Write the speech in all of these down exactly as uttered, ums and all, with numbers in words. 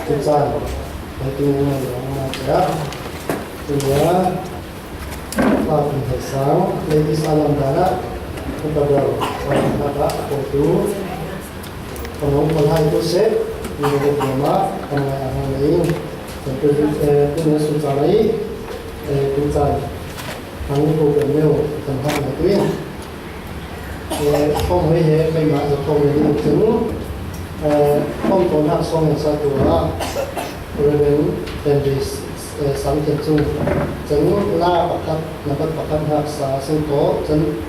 Tuchan, hei tuni ngai lo ma cha, tunia, pa pun hei sang, ladies alam dana, ka bro, pa pun haka, ko tu, ko nong pun hai tu se, ni ko tu ma, ka ngai a hong nei, ko tu, eh, tunia su cha mai, eh, tuchan, hang ko ka neu, kan hak na tu in. Eh, khawm hoi he, keimah zat khawm le ding cun, eh, khawm tawn hak sawng le sa tu ah, Reverend Henry, eh, Sang Thian Cung, cun la pakhat, nambat pakhat hak sa sung ko, cun,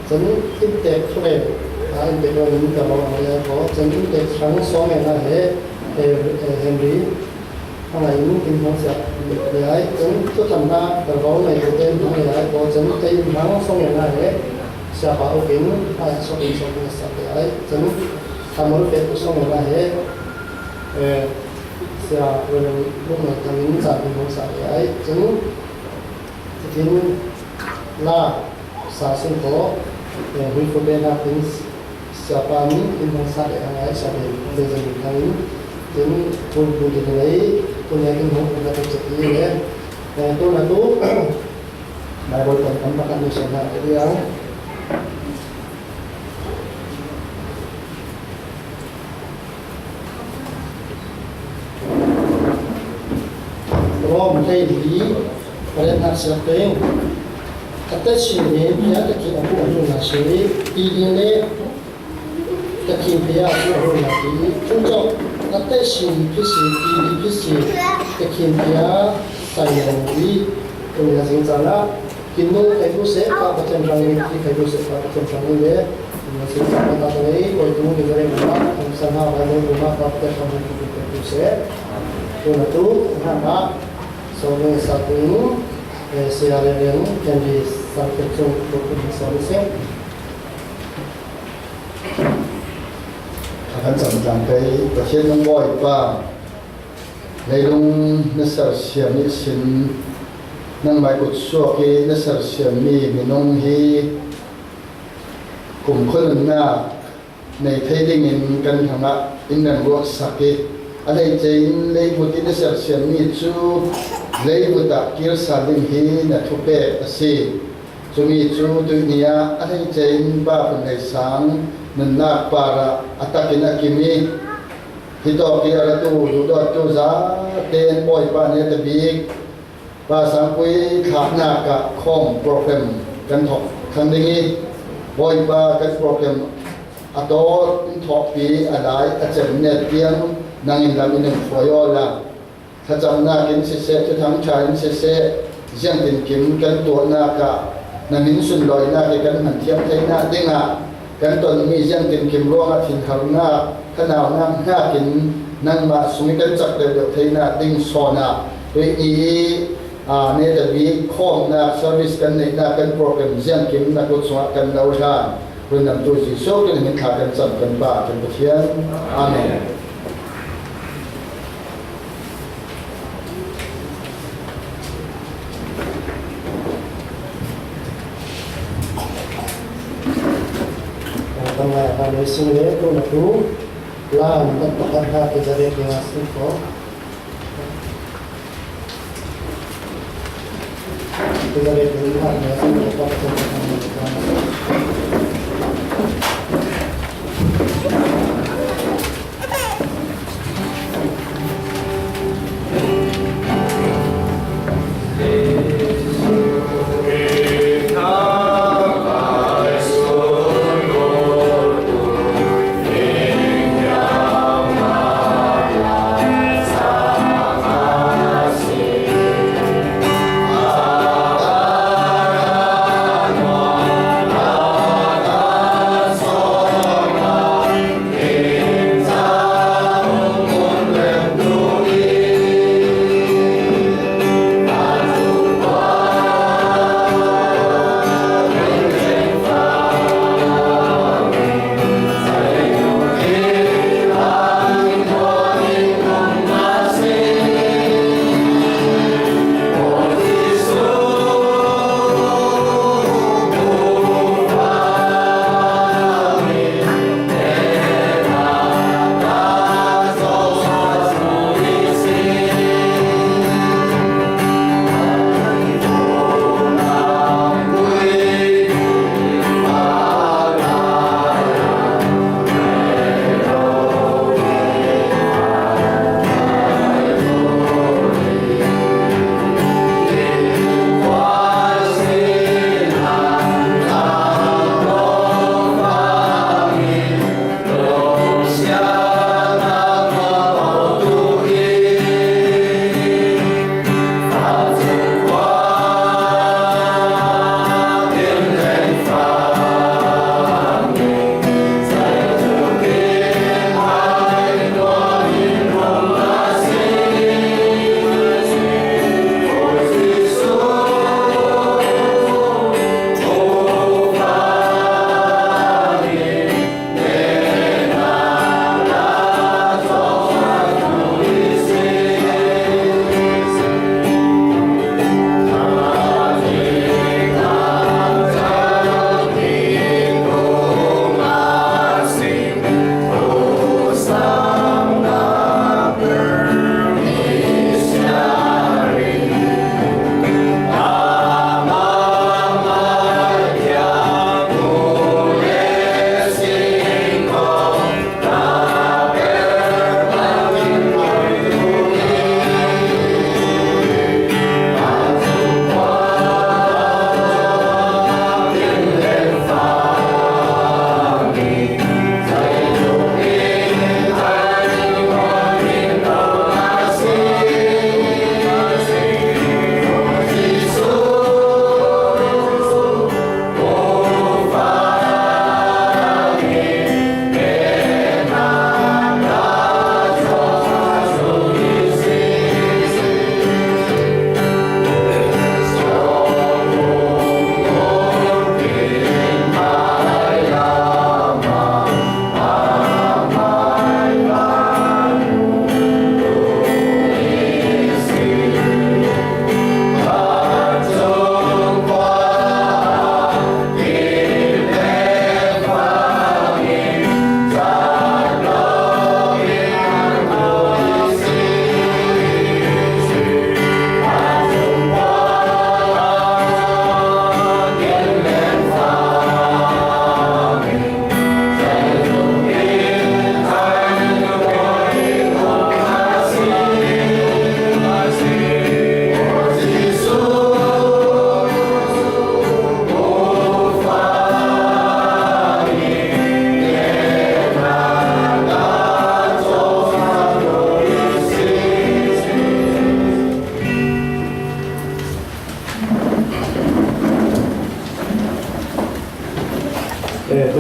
cun inntek thurel, ah, inntek lo ning ka bang ang le ko, cun inntek hrang sawng le na he, eh, eh, Henry, Hmangai in in hmang siah le ai, cun thuthang hna, ṭalvo ngei ko tein hmang le ai, ko cun tei in hmang sawng le na he, siapa uk in, ai, sok in sok in a sak le ai, cun, thamol pek ko sawng le na he, eh, sia, Reverend Luk Ngai Thang in caan in hmang sak le ai, cun, Cutin la sa sung ko, eh, hui fu pe hna tin siapa nih in hong sa le a ngai sa le Benjamin Thang in tin pu bu ti le lei, pu ne tin hong pu na tu cek i le, eh, tu na tu, Bible kan kan pakhat ni sa na ke dia. Rom hleili pariat hna siat peng. A tesin he bia takhin a hmuh a hnu hna si, ti ding le takhin bia a hmuh a hnu hna ti. Cu cawk a tesin khi si, ti ding khi si, takhin bia sai lo i, kum na zing caan ah, Kin nung kai bu seh, pa Pathian hrang in, ki kai bu seh, pa Pathian hrang in le, kin nung seh, pa ta ta lei, koi tu ni zare bu ma, kum san ha, bai lei bu ma, pa Pathian hrang in, ki kai bu seh. Tu na tu, ha ma, so ni sa tu in, eh, sia le reng, ken di sang ken chung, tu tu ni so ni seh. A kan cam tlang kai, Pathian nung Bawipa. Leilung na sersiam ihsin, nangmah kutsuak i na sersiammi minung hi kumkhua nunnak nei thei dingin kan hrangah in nan ruahsak i, a hleice in leivut i na sersiammi cu leivut ah kir sal ding hi na thupek a si. Cumi cu tuihni ah a hleice in Pa Phun Lei Sang nunnak par ah a tak in a kim i, Hitawk i a ratu duhdawttu zaten Bawipa nih a tabik Pa Sangpui thlahnak ah khawm program kan thawk thlang ding i, Bawipa kan program a tawt in thawkpi a lai a cem net tiang nang in lam in in hruai awla, thlacamnak in siseh, thuthang ṭha in siseh, ziangtinkim kan tuahnak ah na min sunlawinak i kan hman thiam theinak dingah kan tonmi ziangtinkim ruangah thinharnak, thanaunak hnakin nangmah sung i kan cak deuhdeuh theinak ding sawn ah tuihni i, aa, netabik khawmnak service kan neihnak kan program ziangkim na kut sungah kan lo hlan. Rundamtu Jesuh Khrih hmin thla kan cam kan Pa kan Pathian. Amen. Kan ngai a hlan sung le tu na tu, la an kan pakhat hna ke zaret ding a sung ko.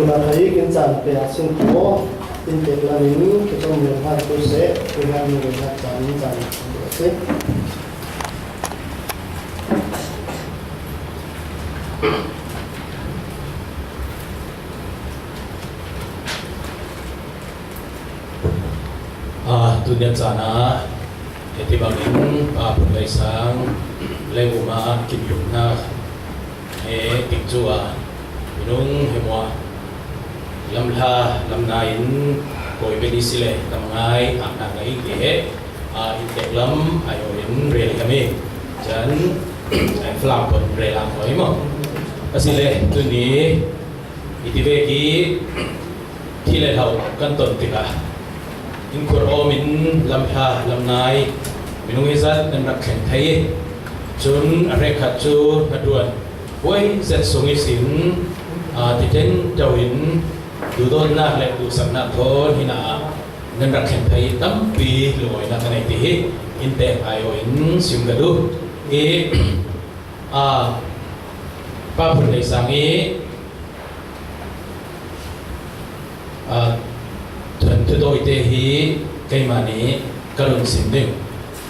Tuna thei kin caan pe a sung kho, in tek lamin, khutum le hlan tu se, tu hlan mi le hlan caan in caan tu se. A, tunia caan ah hiti bangin Pa Phun Lei Sang lei um ah kin tumnak he tikcu ah minung he muah lamhla lamnai in kawi beli si le tam ngai aknak ngai ti he, a, in tek lam ai aw in rel kami can ai Falam pon rel ang kawi maw. Asi le tuni iti vek i Thi le hlo kan ton tikah, innkhur awm in lamhla lamnai minung hi zat nan rak thleng thei i, cun a hrekkhat cu hnaṭuan huai zet sung ihsin, aa, ti ṭenṭo in duhdawtnak le duhsaknak thawn hinah nan rak thleng thei i tampi lungawinak ka nei ti hi in tek ai aw in sim ka duh i, aa, Pa Phun Lei Sang i Aa, thuanthu dawite hi keimah nih ka run sim ding.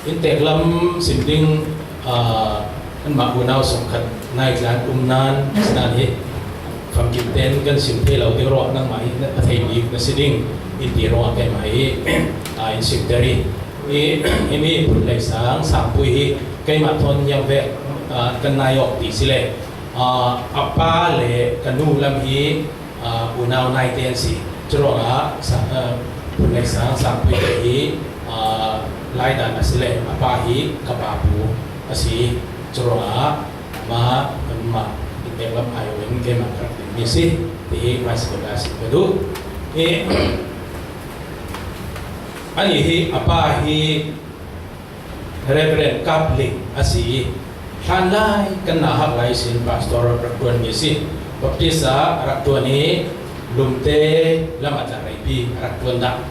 In tek lam sim ding, aa, anmah unau sungkhat naitlan um nan, sinan hi famkim ten kan sim thei lo ding ruah nangmah hi a thei bik na si ding in ti ruangah keimah hi, aa, in simter i, i, himi Phun Lei Sang Sangpui hi keimah thawn niang vek, aa, kan nai awk ti si le, aa, a pa le ka nu lam hi, aa, unau naite an si. Curuangah sa-, aa, Phun Lei Sang Sangpui te hi, aa, laidan a si le a pa hi ka pa pu a si. Curuangah mah, mah in pek lam ai in keimah ka rak dingmi a si. Ti hi hmaisa bek a si ka duh. I, anih hi a pa hi Reverend Kap Ling a si i, hlanlai kan nauhak lai ihsin pastor rak ṭuanmi a si. Baptist ah a rak ṭuan i, Lumte lam a tla reipi a rak ṭuan dah.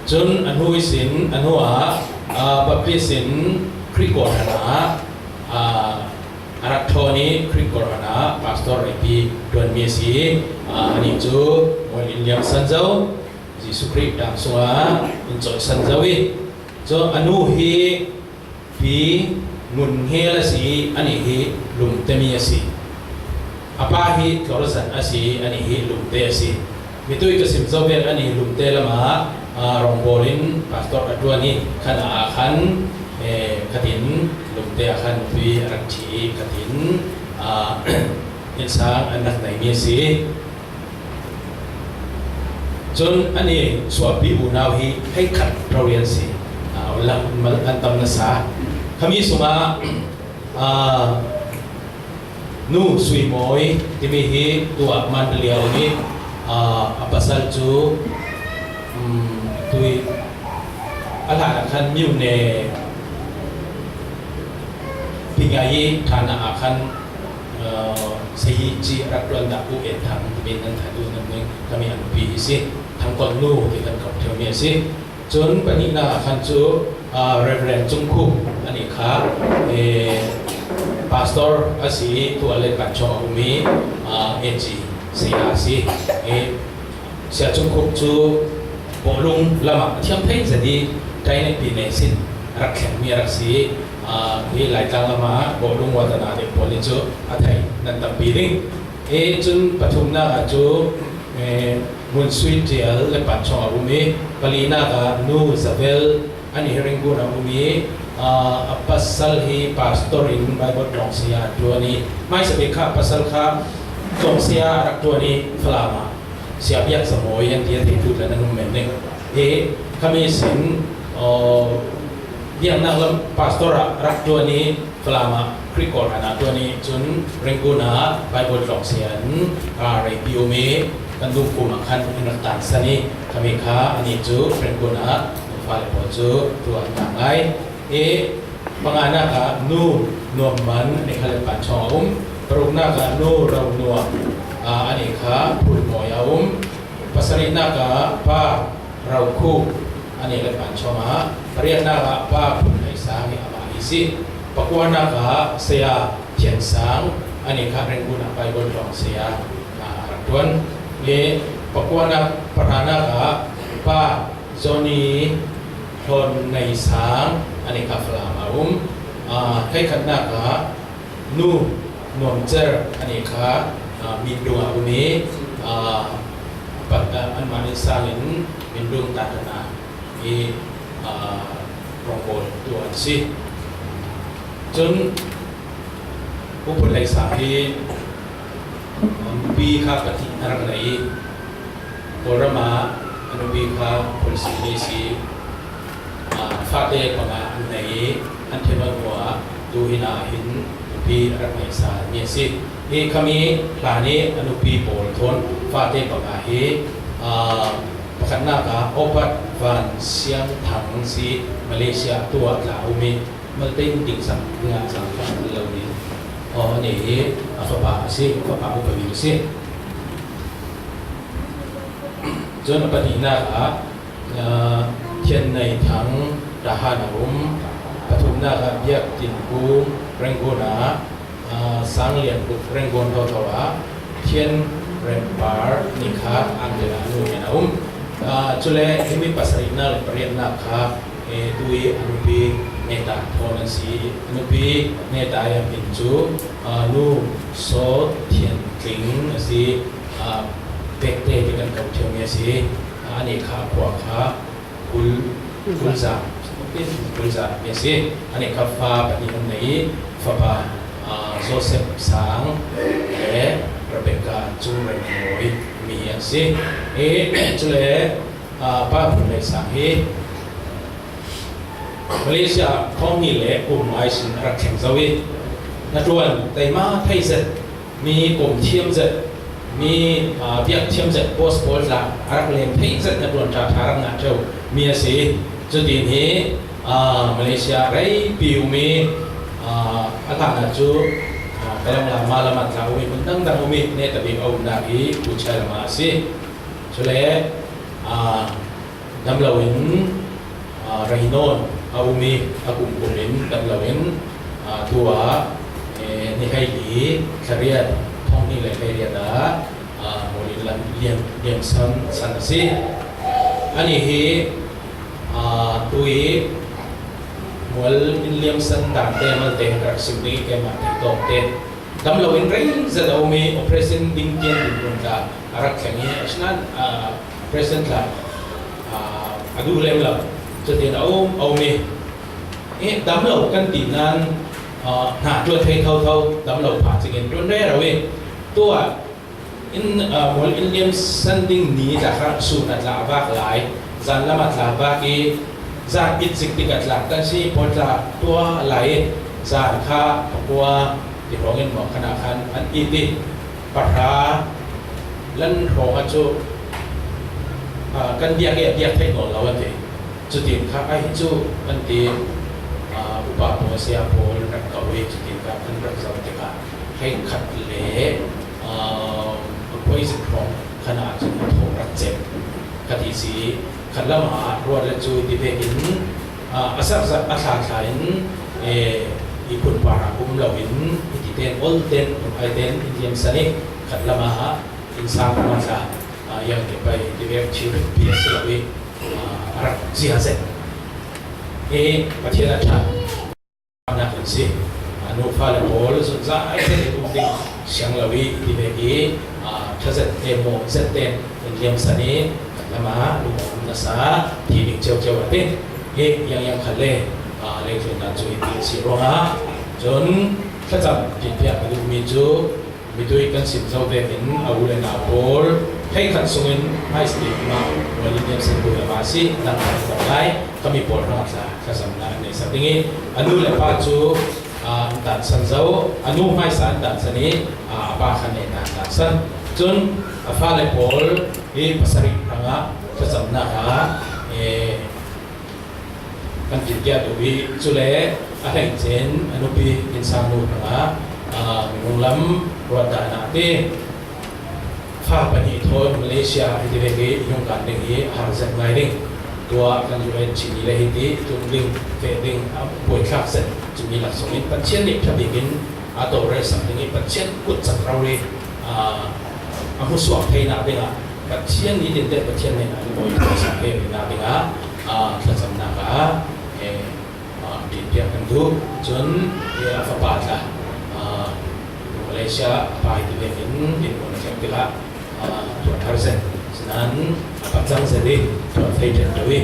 Cun a hnu ihsin, a hnu ah, aa, Baptist in Khrih kawhhran ah, aa, a rak ṭhawn i, Khrih kawhhran ah pastor reipi ṭuanmi a si. Aa, anih cu Mual Inn Liam San Zo, Jesuh Khrih dang sungah in colhsan zo i, cu a nu hi Pi Ngun Hngel a si i, anih hi Lumte mi a si. A pa hi Tlor Zan a si i, anih hi Lumte a si. Mitui ka sim zo vel anih Lumte lamah, aa, rawngbawl in pastor a ṭuan i, khan ah khan, ee, khatin Lumte ah khan mitui a rak ṭhi i, khatin, aa, innsang an rak neimi a si. Cun anih suahpi unau hi hleikhat rori an si. Aa, lam, mal, an tam nasa. Khami sungah, aa, Nu Sui Mawi timi hi tuah Mandalay a um i, aa, a pasal cu, um, tui a hlan ah khan Myone Pingai i ṭhan ah khan, aa, Sahi Ci rak ṭuan dah Pu En Thang timi nan thatu nan ning kami a nupi hi si. Thangkol nu ti kan ko ṭheumi a si. Cun pahnihnak ah khan cu, aa, Reverend Cung Khup anih kha, ee, pastor a si i tuah le Panchong a um i, aa, A G saya a si. Ee, Sia Cung Khup cu bawlung lam ah a thiam thei zet i Tainekpi ne sin a rak thlengmi a rak si i, aa, hi Laitlang lam ah bawlung watana te pawl nih cu a thei nan tampi ding. Ee, cun pathumnak ah cu, ee, Ngun Sui Ṭial le Panchong a um i, palinak ah Nu Zavel anih hi Rangoon a um i, aa, a pasal hi pastor in Bible tlawng saya a ṭuan i, hmaisa bik kha pasal kha tlawng saya a rak ṭuan i, Falam ah Sia Biak Zamawi an ti a theitu tla nan um men ding. Ee, khami sin, aw, biaknak lam pastor ah rak ṭuan i, Falam ah Khrih kawhhran ah ṭuan i, cun Rangoon ah Bible tlawng saya in, aa, reipi um i, kan dungkum ah khan in rak tansan i, khami kha anih cu Rangoon ah fale pawl cu tuah an ngai i, panganak ah Nu Nuam Man, anih kha le Panchong a um, paruknak ah Nu Ro Nuam, aa, anih kha Phulmawi a um, pasarihnak ah Pa Ro Khu, anih le Panchong ah, pariatnak ah Pa Phun Lei Sang hi amah hi si. Pakuanak ah Saya Thian Sang, anih kha Rangoon ah Bible tlawng saya, aa, a rak ṭuan. Hi pakuanak, pahranak ah Pa Johnny Hlon Nei Sang a nih kha Falam a um. Aa, kheikhatnak ah Nu Nuam Cer a nih kha, aa, Mindung a um i, aa, pat, aa, anmah nih sangin Mindung Tatana i, aa, rongbawltu an si. Cun Pu Phun Lei Sang hi, aa, nupi kha pahnih a rak nei i, Kawlram ah a nupi kha Phun Sing Lei si, aa, fate panga an nei i, an ṭhen hnuah tu hin ah hin nupi a rak neihsa mi a si. Hi khami hlan i a nupi pawl thawn fate panga hi, aa, pakhatnak ah Opat Van Siang Thang si, Malaysia tu ah tla a um i, malte in dingsak dingah zaangfah an lo ni. Aw, a nih hi a fapa a si, a fapa upa mi a si. Cun a pahnihnak ah, aa, Thian Nei Thang Tahan a um, pathumnak ah Biak Tin Kung Rangoon ah, aa, Sang Lian Kuk Rangoon thotho ah, Thian Rem Par nih kha Angtel ah a nu in a um. Aa, cule himi pasarihnak le pariatnak kha, ee, tu i a nupi Neta thawn an si. A nupi Neta i a min cu, aa, Nu Saw Thian Tling a si. Aa, Bekte ti kan ko ṭheumi a si. Aa, a nih kha a khua kha Kul, Kulzam, Kulzam mi a si. A nih kha fa pahnih an nei i, fapa, aa, Joseph Sang le Rebecca Cung Rem Mawi mi an si. Ee, cule, aa, Pa Phun Lei Sang hi Malaysia ah thawng hnih le kum ngai sin a rak thleng zo i, hnaṭuan teima thei zet, mi kum thiam zet, mi, aa, biak thiam zet, post pawl tla a rak lem thei zet, hnaṭuan ṭha ṭha rak ngah ṭheu mi a si. Cutin hi, aa, Malaysia reipi um i, aa, a hlan ah cu, aa, Kalang lam, Malam ah tla um i, hmun dangdang um i, neta bik a umnak hi Kuchai lam ah a si. Cule, aa, dam loin, aa, rei nawn a um i, a kumkum in dam loin, aa, tu ah, ee, ni hleili thla riat, thawng hnih le hleiriat ah, aa, mual in lam liam, liamsan san a si. Anih hi, aa, tu i mual in liamsan dante malte kan rak sim ding i, keimah theih tawk te. Dam loin rei zet a um i, operation ding tiang dinhmun tla a rak thleng i, asinain, aa, operation tla, aa, a duh lem lo. Cutin a um, a um i, i dam lo kan ti nain, aa, hna ṭuan thei thotho, dam lo phah cingin ṭuan rero i, tu ah in, aa, mual in liamsan ding ni tla kha sun a tla vak lai, zan lam a tla vak i, zan it zik tik a tla kan si, pawl tla tua lai i, zan kha pakua ti hrawng in maw khan ah khan an it i, pahra lan hrawng ah cu, aa, kan biak i a biak theih nawn lo an ti. Cutin kha ahi cu an ti, aa, upa pawl, saya pawl rak ko i, cutin kha kan rak zoh tikah hleikhat le, aa, a poi zik hrawng khan ah cun a thawh rak cem. Kha ti si, khat lam ah ruat le cu ti vekin, aa, a serh zat a thla thla in, ee, i phun par ah um loin, i ti ten, ol ten, um ai ten in liamsan i, khat lam ah in sang hmasa, aa, yang te pai ti vek thil pi a si lo i, aa, a rak zia zet. Ee, Pathian a ṭha nak kan si. Aa, nu fale pawl zungzal ai ten i um ding siang lo i ti vek i, aa, ṭha zet te, maw zet te in liamsan i, kan lam ah lungawm nasa ti ding cio cio a ti. Hi yang yang khat le, aa, leitlun nan cu hi ti a si ruangah cun thlacam ṭinpiak a duhmi cu, mitui kan sim zo vekin a u le nau pawl hleikhat sungin high speed mah mual in liamsan hnu lam ah a si, dang khat ko lai, kha mi pawl hrangah tla thlacamnak an neihsak ding i, a nu le pa cu, aa, an dansan zo, a nu hmaisa an dansan i, aa, a pa khan neta an dansan. Cun a fale pawl hi pasarih hrangah thlacamnak ah, ee, kan ṭinpiak duh i, cule a hleice in a nupi Inn Sang nu hrangah, aa, minung lam ruat dan ah a ti. Fa pahnih thawn Malaysia hi ti vek i, i hung kan ding hi a har zet ngai ding. Tuah kan U N chini le hi ti tlung ding, feh ding, a puai thlak zet. Cumi laksawng in Pathian nih ṭha bik in aa tawlrelsak ding i, Pathian kut cak rori, aa, a hmusuak theihna dingah Pathian nitin teh Pathian hnenah lungawi thu a sak thei rihna dingah, aa, thlacamnak ah, eh, aa, ṭinpiak kan duh. Cun, eh, a fapa tla, aa, Malaysia a pa hi ti vekin dinhmun a thleng tikah, aa, tuar har zet. Sinain a pacang zet i tuar thei ṭheuh i,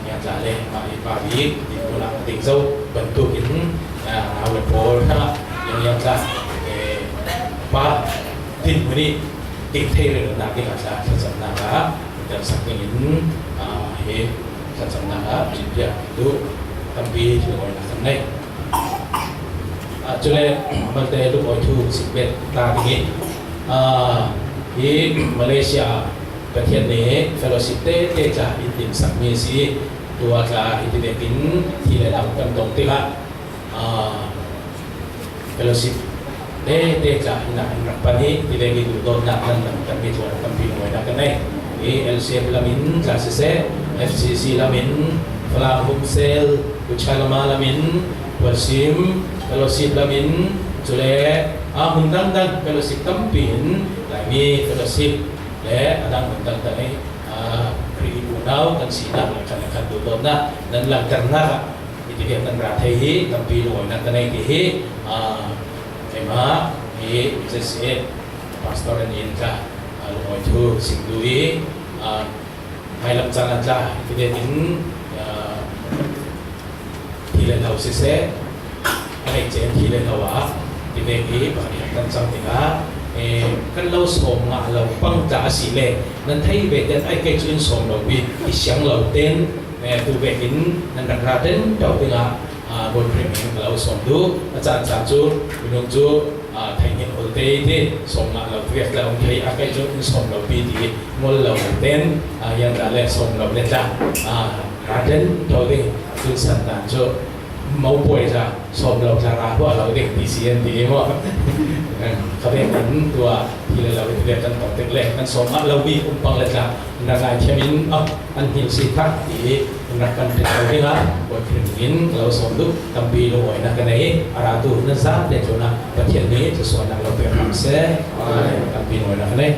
niang tla le mah i pa bik dinhmun ah a ding zo bantukin, aa, nau le pawl hrangah niang tla, eh, pa dinhmun i ding thei ringring nak dingah tla thlacamnak ah kan sak dingin, aa, hi thlacamnak ah ṭinpiak duh tampi lungawinak kan nei. Aa, cule malte lungawi thu sim bet ta ding i, aa, hi Malaysia Pathian ni fellowship tete tla in timsakmi a si i, tua tla hi ti vekin thi le lam kan tong tikah, aa, fellowship tete tla in ah an rak pan i, ti vekin duhdawtnak nan lam kan mi tluan tampi lungawinak kan nei. Hi L C F lamin tla siseh, F C C lamin, Falam Home Cell, Kucha Lama lamin, Pualsim fellowship lamin, cule, aa, hmun dangdang fellowship tampi in, Laimi fellowship le a dang hmun dangdang i, aa, Khrih unau kan sinak le khan le khan duhdawtnak nan langhternak ah, hi ti viak nan ra thei hi, tampi lungawinak ka nei ti hi, aa, keimah hi Z C A pastor an in tla, aa, lungawi thu sim duh i, aa, hmailam caan ah tla, hi ti viak in, aa, thi le lo siseh, a ngeih cen thi le lo ah, ti vek hi pakhat kan cang tikah, eh, kan lo sawm ngah lo pang tla a si le, nan thei ve ten ai kei cu in sawm lo i, i siang lo ten, eh, tu vekin nan rak ra ten ṭauh dingah, ah, Bawi Khrih min ka lo sawm duh. A caan caan cu, minung cu, ah, theihnih hol te i ti, sawm ngah lo viak tla um thei a kei cu in sawm lo pi ti, ngol lo ten, ah, yan tla le sawm lo le tla, ah, ra ten ṭauh ding, tun san dan cu, mopuai tla, sawm lo tla ra huah lo ding ti si an ti i maw? Kha vekin tua hi le lo i ti le kan tong tek le kan sawm ah lo mi um pang le tla na ngaithiam in, ah, an hngilh si thak ti i rak kan ṭhen lo dingah Bawi Khrih in ka lo sawm duh tampi lungawinak ka nei i a ratu nan zate tlunah Pathian nih thlasuahnak lo pek hram seh. Tampi lungawinak ka nei.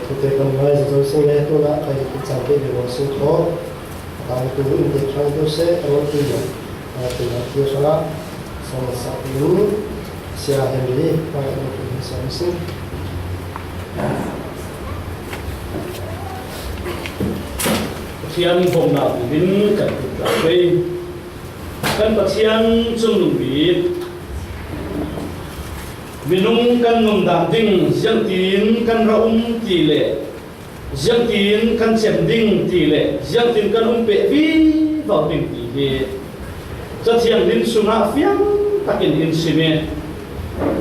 Thute kan ngai zo zo sing le tunah kai ki chang ke le lo sing tho. Tang tu in te khang tu se ro tu ya. Tu na ki sala. Song sa tu. Sia Henry, pa lo tu sa sing. Pathian bawmhnak in kan tuk tak pei. Kan Pathian cungnungbik, minung kan nundan ding ziangtin kan ra um ti le, ziangtin kan cem ding ti le, ziangtin kan um peh vivo ding ti hi Cathiang lim sungah fiang takin in sim i,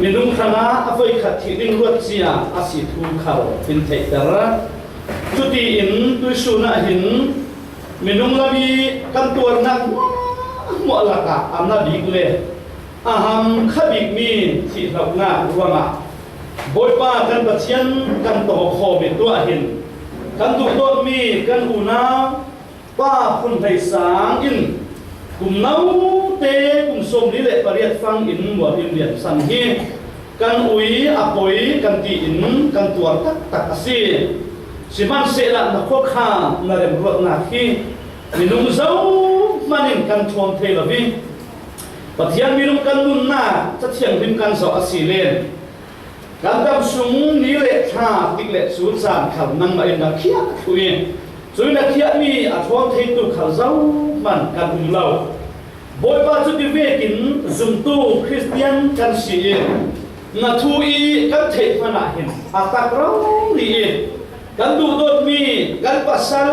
minung hrangah a voikhat thih ding ruat cia a si thu khal in theihter. Cutiin tuisun ah hin minung lam i kan tuarnak hmuahhmuah lakah a na bik le a ham kha bikmi thih hlauhnak ruangah Bawipa kan Pathian kan tawk khawm i tuah hin kan duhdawtmi kan unau Pa Phun Hlei Sang in kum note kum sawmli le pariat fang in mual in lian san hi kan ui a poi kan tiin kan tuar taktak a si. Sihmanhsehlaw na khuakha na remruatnak hi minung zohman in kan ṭhawn thei lo i Pathian minung kan nunnak Cathiang lim kan zoh a si len kan dam sung ni le thla tik le cu caan khal nangmah in na khiah thluh i, cui na khiahmi a ṭhawn theitu khal zohman kan um lo. Bawipa cu ti vekin zumtu Khristian kan si i, na thu i kan theih hmanh ah hin a tak rori i, kan duhdawtmi kan pasal,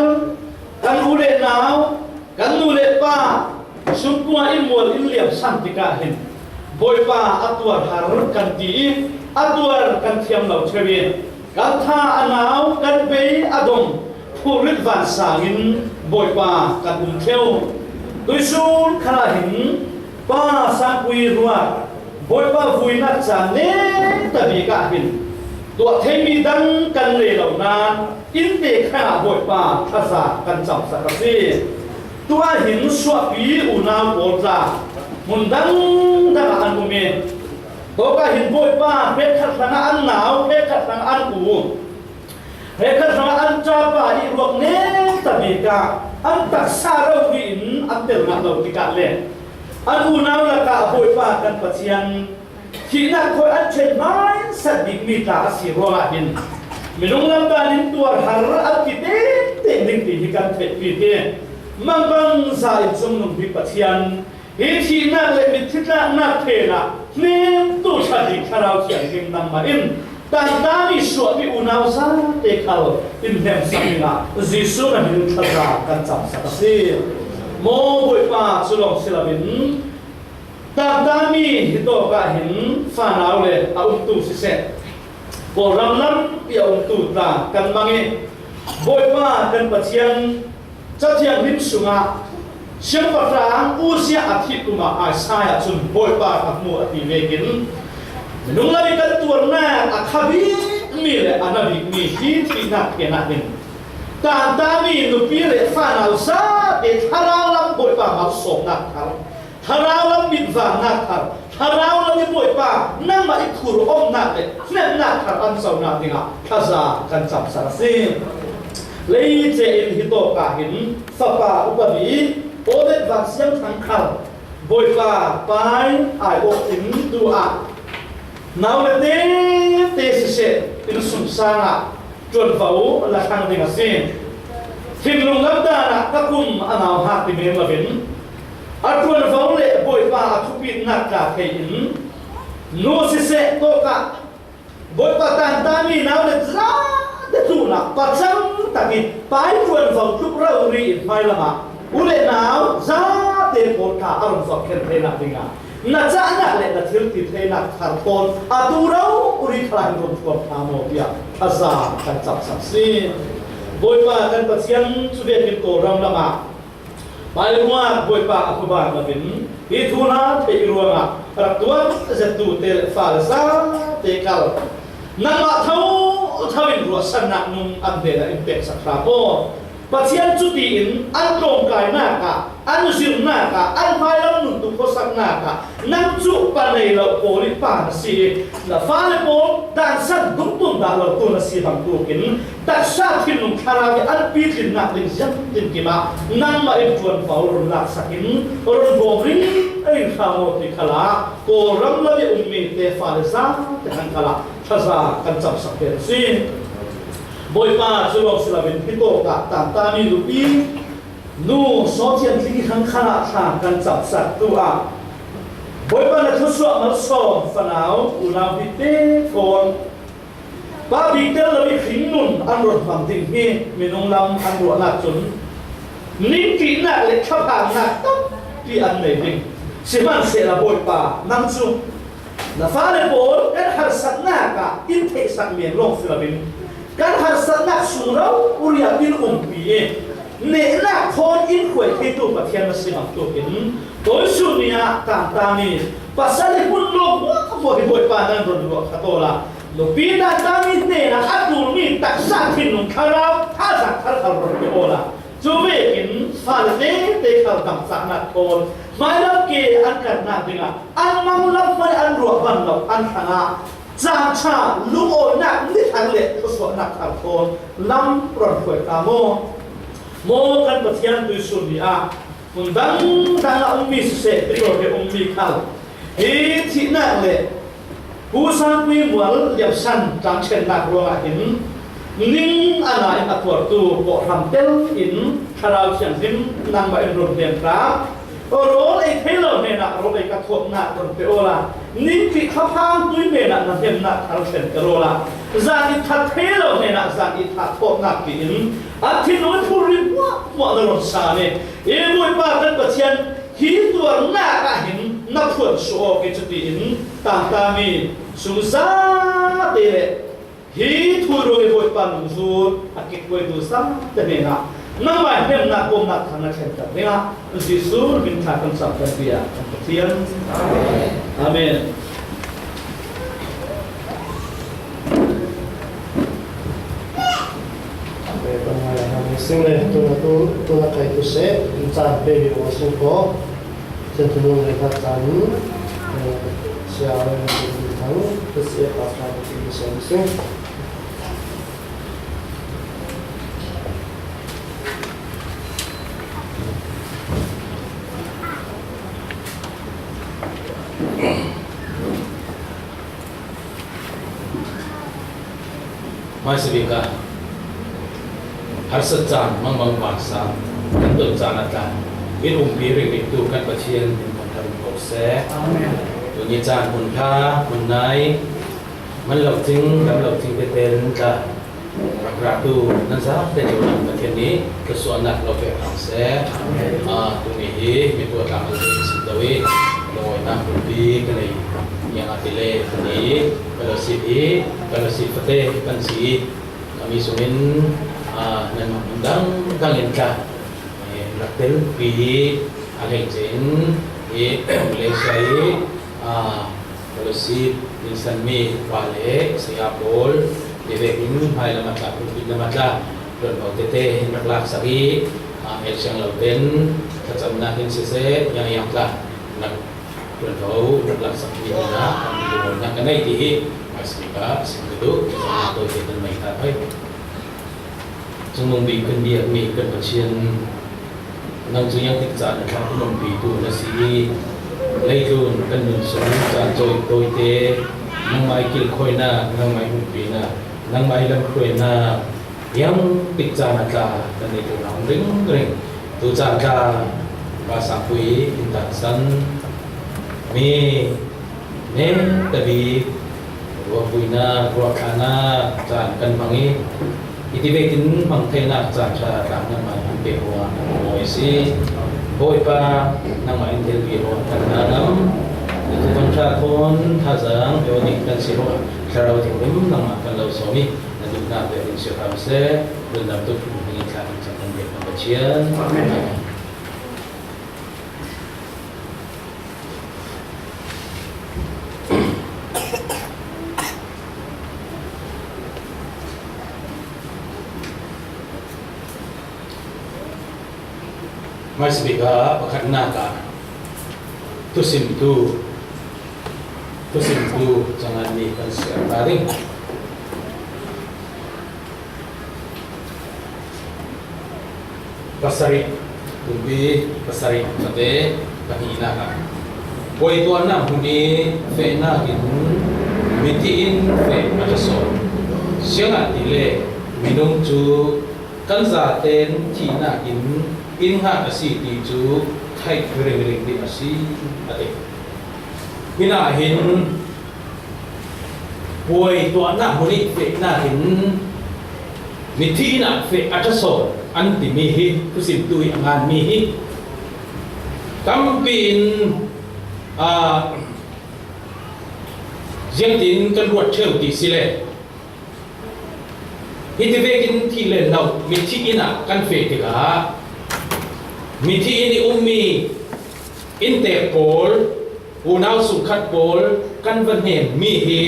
kan u le nau, kan nu le pa, sumkua in mual in liam san tikah hin Bawipa a tuar har kan ti i, a tuar kan thiam lo ṭheu i, kan tha a nau, kan bei a dong, phurrit van sang in Bawipa kan um ṭheu. Tuisun khalah hin Pa Sangpui ruak Bawipa vuinak caan neta bik ah hin Tuah thei mi dang kan nei lo nain innte khatah Bawipa thaza kan camsak a si. Tua hin suahpi unau pawl tla hmun dangdang ah an um i, tawkah hin Bawipa hrekkhat hrangah an nau, hrekkhat hrangah an u, hrekkhat hrangah an ṭapa i ruak nemta bik ah an taksa rori in an tel ngah lo tikah le an unau lakah Bawipa kan Pathian thihnak khawi an ṭhen hmaisat bikmi tla a si ruangah hin minung lam danin tuar har an ti tengteng ding ti hi kan theihpih hi. Mangbangza in cungnung bik Pathian, hi thihnak le mitthi tlaknak hnenah hnemtu ṭha bik Thlarau Thianghlim nangmah in tangtami suahpi unau zate khal in hnemsak dingah Jesuh na min thaza kan camsak a si. Maw Bawipa, cu lawng si loin tangtami hi tawkah hin fanau le a umtu siseh, Kawlram lam i a umtu tla kan mang i, Bawipa kan Pathian, Cathianghlim sungah siangpahrang Uzziah a thih kum ah Isaiah cun Bawipa ka hmu a ti vekin minung lam i kan tuarnak a kha bikmi le a na bikmi hi thihnak hnenah hin tangtami nupi le fanau zate thlarau lam Bawipa malsawmnak thar, thlarau lam mitvannak thar, thlarau lam i Bawipa nangmah i khur omnak le hnemnak thar an conak dingah thaza kan camsak a si. Leice in hi tawkah hin fapa upa mi Obed Van Siang Thang khal Bawipa pai ai awk in tu ah nau le tete siseh, innsungsang ah ṭuanvo la thlang ding a si. Thinlung lam dan ah ka kum a nauhak ti men loin a ṭuanvo le Bawipa a thupitnak tla thei in nu siseh tawkah Bawipa tangtami nau le zate tlunah pacang takin pai ṭuanvo tluk rori in hmailam ah u le nau zate pawl tla a run zoh khen theinak dingah na cahnak le na thil ti theinak thar thawn a tu rori khalah in run thuam hna maw tiah thaza kan camsak si. Bawipa kan Pathian cu vekin Kawlram lam ah Pai ruat Bawipa a khuaban loin hi thu hna theih ruangah rak tuan zettu te le fale zate kal nangmah thotho in ruahsannak nung an hnenah in peksak hram aw. Pathian cutiin an tlawmkainak ah, an zirnak ah, an hmailam nuntu khuasaknak ah nang cu pa nei lo pawl i pa na si i na fale pawl dansan dungtum dah lo tu na si bangtukin taksa thinlung thlarau i an pitlinnak ding ziangtin kim ah nangmah in ṭuanvo run laksak in run bawm ringring hram aw ti khalah Kawlram lam i ummi te fale zate hang khalah thaza kan camsak ve a si. Bawipa cu lawng si loin hi tawkah tangtami nupi nu Saw Thian Tling i hang khalah thla kan camsak tu ah Bawipa na thusuah malsawm fanau unau hi te kawn Pa bik tel lo i hringnun an run hmang ding hi minung lam an ruahnak cun ningtihnak le thlaphangnak tampi an nei ding. Sihmanhsehlaw Bawipa, nang cu na fale pawl kan harsatnak ah in theihsak men lawng si loin kan harsatnak sung rori ah in umpi i nehnak thawn in hruai theitu Pathian na si bangtukin tuisun ni ah tangtami pasal i hmun lawng hmuahhmuah hi Bawipa nan run ruah kha taw la. Nupi tangtami hnenah a ṭulmi taksa thinlung thlarau thazaang thar khal run pe awla cu vekin fale tete khal damcahnak thawn hmailam ke an karnak dingah an mang lam hmanh an ruah ban lo an hrangah caan ṭha lungawinak ni thar le thluasuahnak thar thawn lam run hruai ta maw? Maw kan Pathian tuisun ni ah hmun dangdang ah ummi siseh, Victoria ummi khal hi thihnak le Pu Sangpui Mual liamsan ṭangṭhennak ruangah hin ning a na in a tuartu kawhhran tel in Thlarau Thianghlim nangmah in run hnem hram. Rawl ei thei lo hnenah rawl ei ka thawtnak run pe awla, ningpi khaphang tui hnenah na hnemnak thar thlen ka rawl ah zan i that thei lo hnenah zan i thah thawtnak tiin a thinlung i phurri hmuahhmuah na run sa ni. I Bawipa kan Pathian hi tuarnak ah hin na phuan suh awk i cutiin tangtami sungzate le hi thu ruang i Bawipa nungzut a kikhuaitu zate hnenah nangmah hnemnak kawmnak thar na thlenter dingah Jesuh min thla kan cam kan bia kan Pathian. Amen. Sing le, tuna tu, tuna kai tu se, in chan pe bi wa sing ko, sen tu nung le ka chan, eh, sia le na tu thang, tu se pa sa tu se sing. Hmaisabik ah harsat caan mangbang vansa kan ton caan a tla in umpi ringbiktu kan Pathian min thangṭhat um ko seh. Amen. Tuni caan hun ṭha, hun nai, man lo cing, dam lo cing tete in tla rak ratu nan zate cu Pathian nih thluasuahnak lo pek hram seh. Amen. Ah, tuni hi mipuak ah kan si to i lungawinak bulpi kan nei. Niang a ti le tuni fellowship hi fellowship fate kan si i, kami sungin, ah, nanmah hmun dangdang in tla, eh, rak telpi hi a hleicin i Malaysia i, ah, fellowship in sanmi pa le saya pawl ti vekin hmai lam a tla, pulpit lam a tla, ṭuanvo tete in rak laksak i, ah, el siang lo ten thlacamnak in siseh, yang yang tla nak ṭuanvo rak laksak mi hna kan i lungawinak kan nei ti hi a si ka, a si ka duh, tawite kan mei ta pei. Cungmung bik kan biakmi kan Pathian, nang cu ziangtik caan a thlak umpitu na si i, leitlun kan nun sung caan cawi tawite, nangmah i kilkhawinak, nangmah i umpinak, nangmah i lamhruainak, ziangtik caan a tla kan neih ṭhannak um ringring. Tu caan tla Pa Sangpui in taksan mi, nen tabik ruahpuinak, ruahthlanak caan kan hmang i, hiti vekin hmang theinak caan ṭha tlak nangmah in pe hua kan mawi a si. Bawipa, nangmah in telpi hua kan hna lam, na Thuthang ṭha thawn thazaang pe ning kan si hua, thlarau thianghlim nangmah kan lo sawm i, na duhnak vekin si hram seh. Lungdam tuk, nangin thla kan cang kan biak kan Pathian. Amen. Hmaisabik ah pakhatnak ah thusimtu, thusimtu cangan nih kan siar ta ding. Pasarih, kumpi pasarih fate pahnihnak ah, puai tuahnak hmun i fehnak in mithi in feh a ṭha sawn. Siangahtile minung cu kan zaten thihnak in in hngak a si ti cu theih ringring ding a si, a ti. Hinahin puai tuahnak hmun i fehnak in mithi in ah feh a ṭha sawn an timi hi thusimtu i a nganmi hi tampi in, aa, ziangtin kan ruat ṭheu ti si le, hiti vekin thih len lo mithi in ah kan feh tikah mithi in i ummi inntek pawl, unau sungkhat pawl kan va hnemmi hi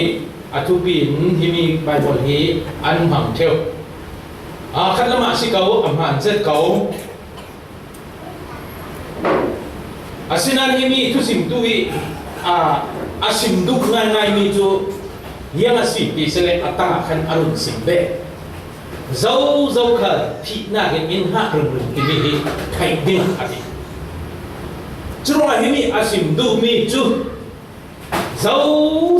a thupi in himi Baibal hi an hmang ṭheu. Aa, khat lamah a si ko, a hmaan zet ko. Asinain himi thusimtu i, aa, a sim duh ngaingaimi cu ziang a si ti si le a tangah khan a run sim ve. Zo, zo khal thihnak in in hngak ringring timi hi theih ding a ti. Curuangah himi a sim duhmi cu zo,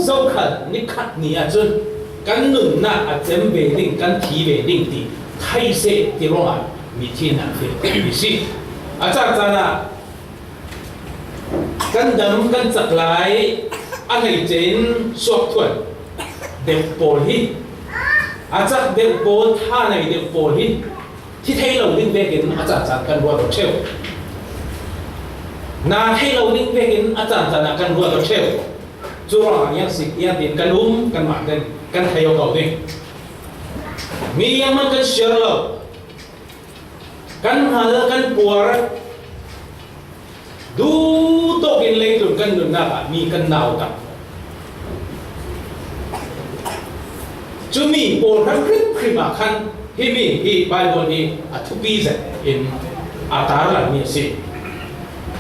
zo khal nikhat ni ahcun kan nunnak a cem ve ding, kan thi ve ding ti theih seh ti ruangah mithi in an feh mi si. A caan caan ah kan dam kan cak lai a hleice in suakthuan deuh pawl hi, a cak deuh pawl, tha nei deuh pawl hi thi thei lo ding vekin a caan caan kan ruat aw ṭheu. Na thei lo ding vekin a caan caan ah kan ruat aw ṭheu. Curuangah iang sik iang tin kan um, kanmah kan, kan thei aw ko ding. Mi iang man kan siar lo. Kan hngal, kan puar, duh tawk in leitlun kan nunnak ah mi kan nau tak. Cumi pawl hram hrimhrim ah khan Himi hi Bible hi a thupi zet in a tarlan mi a si.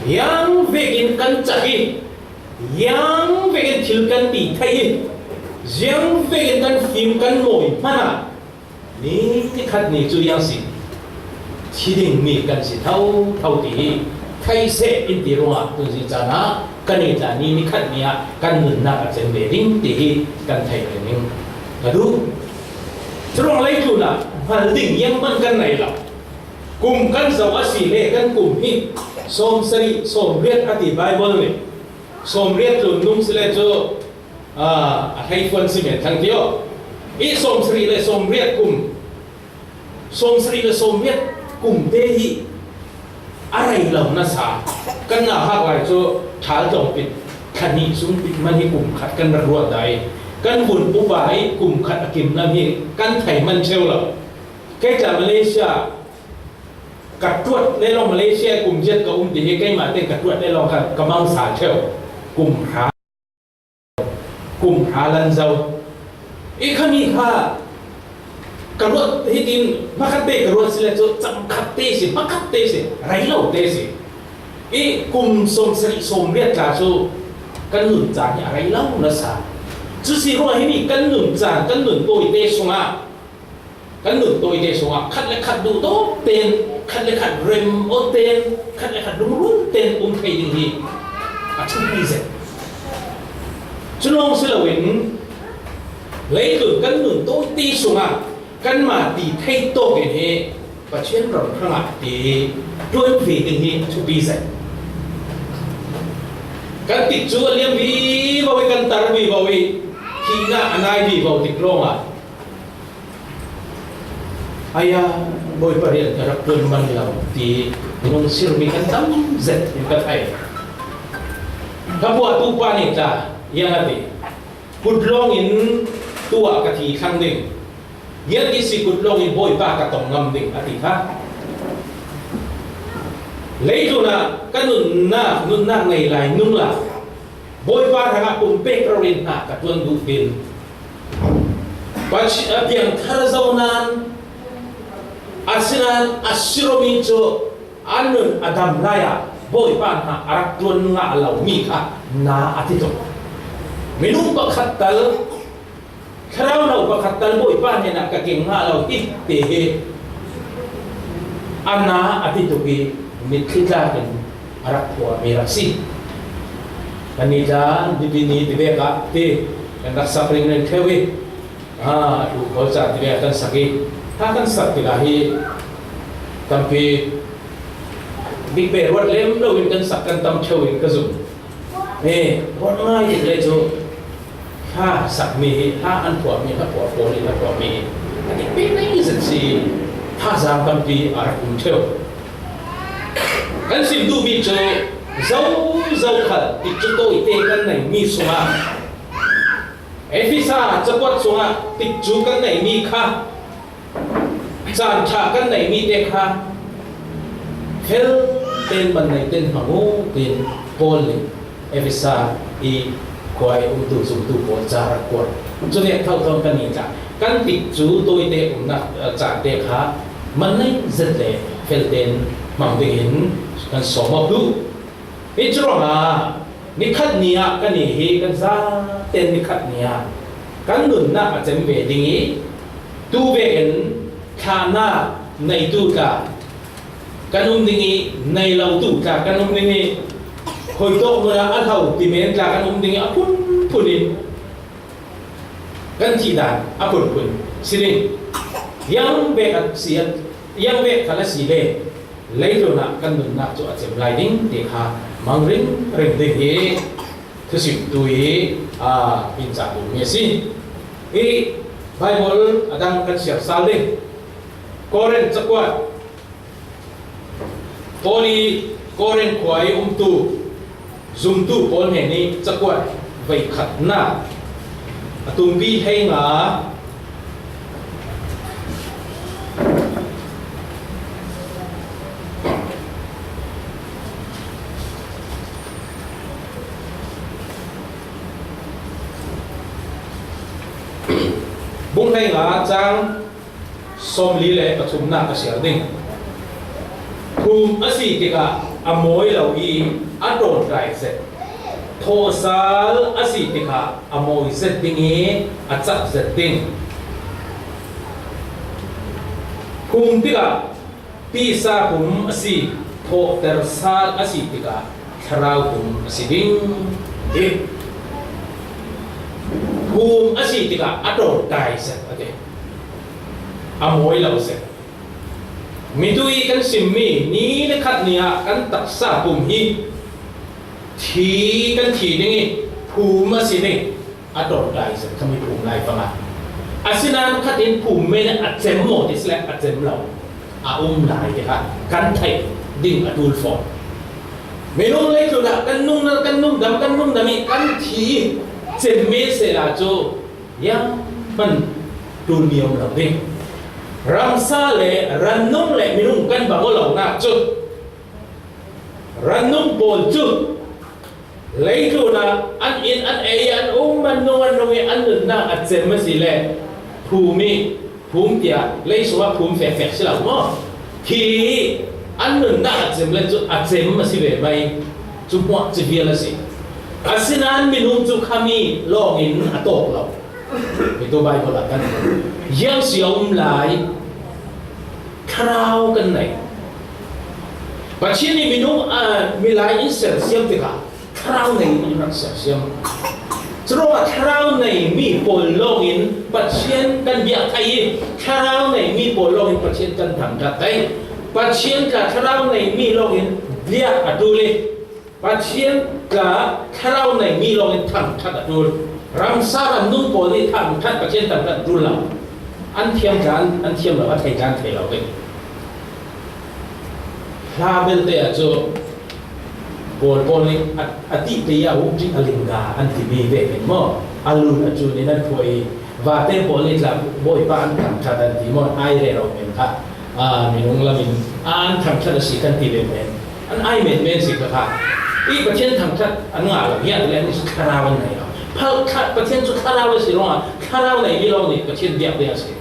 Ziang vekin kan cak hi, ziang vekin thil kan ti thei hi, ziang vekin kan fim kan mawi hmanah, ni, ni khat ni cu ziang si, thi ding mi kan si thotho ti hi thei seh in ti ruangah tunzi caan ah kan i tla ni, ni khat ni ah kan nunnak a cem ve ding ti hi kan thei rih ning ka duh. Curuang leitlun ah hngal ding zianghman kan nei lo. Kum kan zoh a si le kan kum hi sawmsarih, sawmriat a ti Bible nih. Sawmriat tlun nung si le cu, aa, a hleifuan si men thang ti aw. I sawmsarih le sawmriat kum, sawmsarih le sawmriat kum te hi a rei lo nasa. Kan nauhak lai cu ṭhal tlawng pit, thla hnih sung pit man hi kum khat kan rak ruat dah i, kan vun upa i kum khat a kim lam hi kan thei man cheu lo. Kei tla Malaysia ka tuat le lawng, Malaysia kum ziat ka um ti hi keimah te ka tuat le lawng kha ka mang sal cheu. Kum hra, kum hra lan zo. I khami kha ka ruat hitin hmakhat te ka ruat si le cu cang khat te si, hmakhat te si, rei lo te si. I kum sawmsarih sawmriat tla cu kan nun caan hi a rei lo nasa. Cu si ruangah himi kan nun caan, kan nun tawi te sungah, kan nun tawi te sungah khat le khat duh dawh ten, khat le khat rem aw ten, khat le khat lungrun ten um thei ding hi a thupi zet. Cu lawng si loin, leitlun kan nun tawi te sungah kanmah ti thei tawk in hi Pathian ram hrangah ti ṭuan ve ding hi a thupi zet. Kan tikcu a liam vivo i, kan tar vivo i, thihnak a nai vivo tik lawngah, aya, Bawipa rian ka rak ṭuan man lo ti nung sirmi kan tam zet in ka thei. Ka buahtu pa nih tla, ziang a ti. Kut lawngin tuah ka thi thlang ding. Ziang ti si kut lawngin Bawipa ka tong ngam ding a ti kha. Leitlun ah ka nunnak, nunnak nei lai nung la Bawipa hrangah pumpek rori hna ka ṭuan duh tin, Pathian a piangthar zo nain, asinain a si lomi cu a nun a dam lai ah Bawipa hna a rak ṭuan ngah lomi kha na a ti tuk. Minung pakhat tal, thlarau lo pakhat tal Bawipa hnenah ka keng ngah lo hi ti hi a na a ti tuk i, mitthli tlak in a rak phuahmi rak si. Kan ni tla, Nipi ni ti vek ah ti kan rak sak ringring ṭheu i, aa, a tu khawl caan ti vek kan sak i, ha kan sak tikah hi tampi bik pe ruat lem lo in kan sak kan tam ṭheu in ka zum. He, ruat ngai tik le cu hla sakmi hi, hla an phuahmi, hla phuah pawl hi, hla phuahmi hi a dik pe ngai zet si. Thazaang tampi a rak um ṭheu. Kan sim duhmi cu zo, zo khal tikcu tawite kan neihmi sungah, Efesa cakuat sungah tikcu kan neihmi kha, caan ṭha kan neihmi te kha fel tein man nei ten hmang u, tiin Paul nih Efesa i khua i umtu zumtu pawl ca rak kuat. Cu nih thotho kan i tla, kan tikcu tawite umnak, eh, caan te kha man nei zet le fel tein hmang dingin kan sawm awk duh. Hi cu ruangah nikhat ni ah kan i hi kan zaten nikhat ni ah kan nunnak a cem ve ding i, tu vekin thlahnak neitu tla kan um ding i, nei lotu tla kan um ding i, khuitawk hmun ah a hlo timen tla kan um ding i, a phunphun in kan thih dan a phunphun si ding. Ziang bek a si, ziang bek khal a si le leitlun ah kan nunnak cu a cem lai ding ti kha mang ringring ding hi thusimtu i, aa, in cah duhmi a si. I Bible a dang kan siar sal ding. Korin cakuat, Paul i Korin khua i umtu zumtu pawl hnen i cakuat veikhatnak a tumpi hleinga, bung hleinga cang Sawmli le pathumna ka siar ding. Phum a si tikah a mawi lo i a ṭawngṭai zet. Thawhsal a si tikah a mawi zet ding i a cak zet ding. Phum tikah pisa pum a si, thawhter sal a si tikah thlarau pum a si ding. Hi phum a si tikah a ṭawngṭai zet a ti. A mawi lo zet. Mitui kan simmi ni le khat ni ah kan taksa pum hi thi kan thi ding i phum a si ding. A ṭawngṭai zet kha mi phum lai panga. Asinain khatin phum men a cem maw ti si le a cem lo. A um lai ti kha kan theih ding a ṭul fawn. Minung leitlun ah kan nung, kan nung dam, kan nung dam i kan thi i cem men sehla cu ziang hman ṭul mi a um lo ding. Ramsa le rannung le minung kan bang aw lonak cu, rannung pawl cu leitlun ah an inn, an ei, an um, an nung, an nung i an nunnak a cem a si le phum i, phum tiah lei sungah phum fekfek si lo maw? Thi i an nunnak a cem le cu a cem a si ve mai. Cu hmuah cu vial a si. Asinain minung cu khami lawngin a tawk lo. Hi tu Baibal ah kan hmuh. Ziang si a um lai. Thlarau kan nei. Pathian nih minung, aa, milai in sersiam tikah thlarau nei in rak sersiam. Curuangah thlarau nei mi pawl lawngin Pathian kan biak thei i thlarau nei mi pawl lawngin Pathian kan thangṭhat thei. Pathian tla thlarau nei mi lawngin biak a ṭul i Pathian tla thlarau nei mi lawngin thangṭhat a ṭul. Ramsa rannung pawl nih thangṭhat, Pathian thangṭhat a ṭul lo. An thiam tla an, an thiam lo, a thei tla an thei lo ve. Hla belte ah cu Kawl pawl nih a, a tih te ah ukṭih a lingga an timi ve men maw? A lun a cun in an phuah i vate pawl nih tla Bawipa an thangṭhat an ti maw? Ai rero men kha, aa, minung lam in an thangṭhat a si kan ti ve men. An ai men men si kha kha. I Pathian thangṭhat an ngah lo, hiah le an i thlarau an nei lo. Phal kha Pathian cu thlarau a si ruangah thlarau nei mi lawng nih Pathian biak ding a si.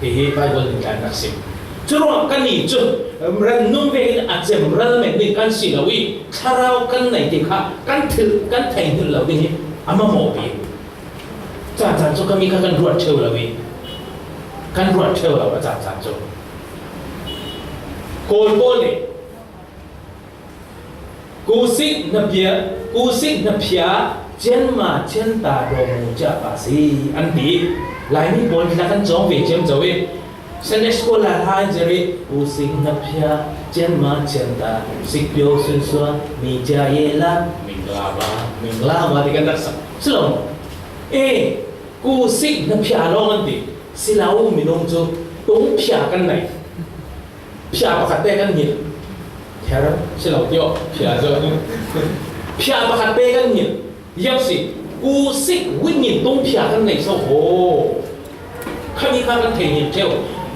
Hihi Baibal nih tla in rak sim. Curuangah kannih cu, um, rannung vekin a cem ralmen ding kan si lo i, thlarau kan nei ti kha kan thil, kan thei hngilh lo ding hi a mamawh bik. Caan caan cu kami kha kan ruat ṭheu lo i, kan ruat ṭheu lo a caan caan cu. Kawl pawl nih Kusik hnaphia, kusik hnaphia, cianma cianta dawmu ciapa si, an ti. Laimi pawl tla kan cawng ve ciamco i, Sunday school ah hla an zir i, kusik hnaphia, cianma cianta, sikpio sunsua, mi cia yela, minglava, minglava ti kan rak sak. Si lo maw? E, kusik hnaphia lawng an ti. Si lo, minung cu tungphia kan nei. Phia pakhat te kan hngilh. Ther si lo tio, phia cu. Phia pakhat te kan hngilh. Ziang si, kusik witnyin tungphia kan nei so ho. Khami kha kan thei hngilh ṭheu.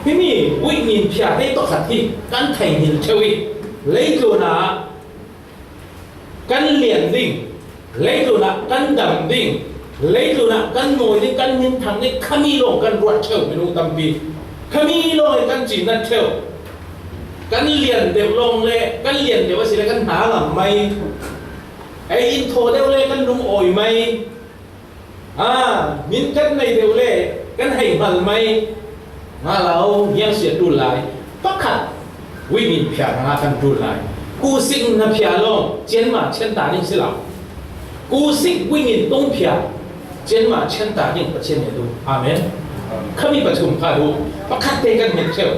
Himi witnyin phia te tawkhat hi kan thei hngilh ṭheu i, leitlun ah kan lian ding, leitlun ah kan dam ding, leitlun ah kan mawi ding, kan minthang ding, khami lawng kan ruat ṭheu minung tampi. Khami lawng in kan cinat ṭheu. Kan lian deuh lawng le, kan lian deuh a si le kan hna ngam mai. Ei in thaw deuh le kan lungawi mai. A, min kan nei deuh le kan hei hngal mai. Nga lo, ziang si a ṭul lai. Pakhat, witnyin phia hrangah kan ṭul lai. Kusik hnaphia lawng, cianma cianta ding si lo. Kusik witnyin tungphia, cianma cianta ding Pathian nih a duh. Amen. Khami pathum kha duh. Pakhat te kan hngilh ṭheu.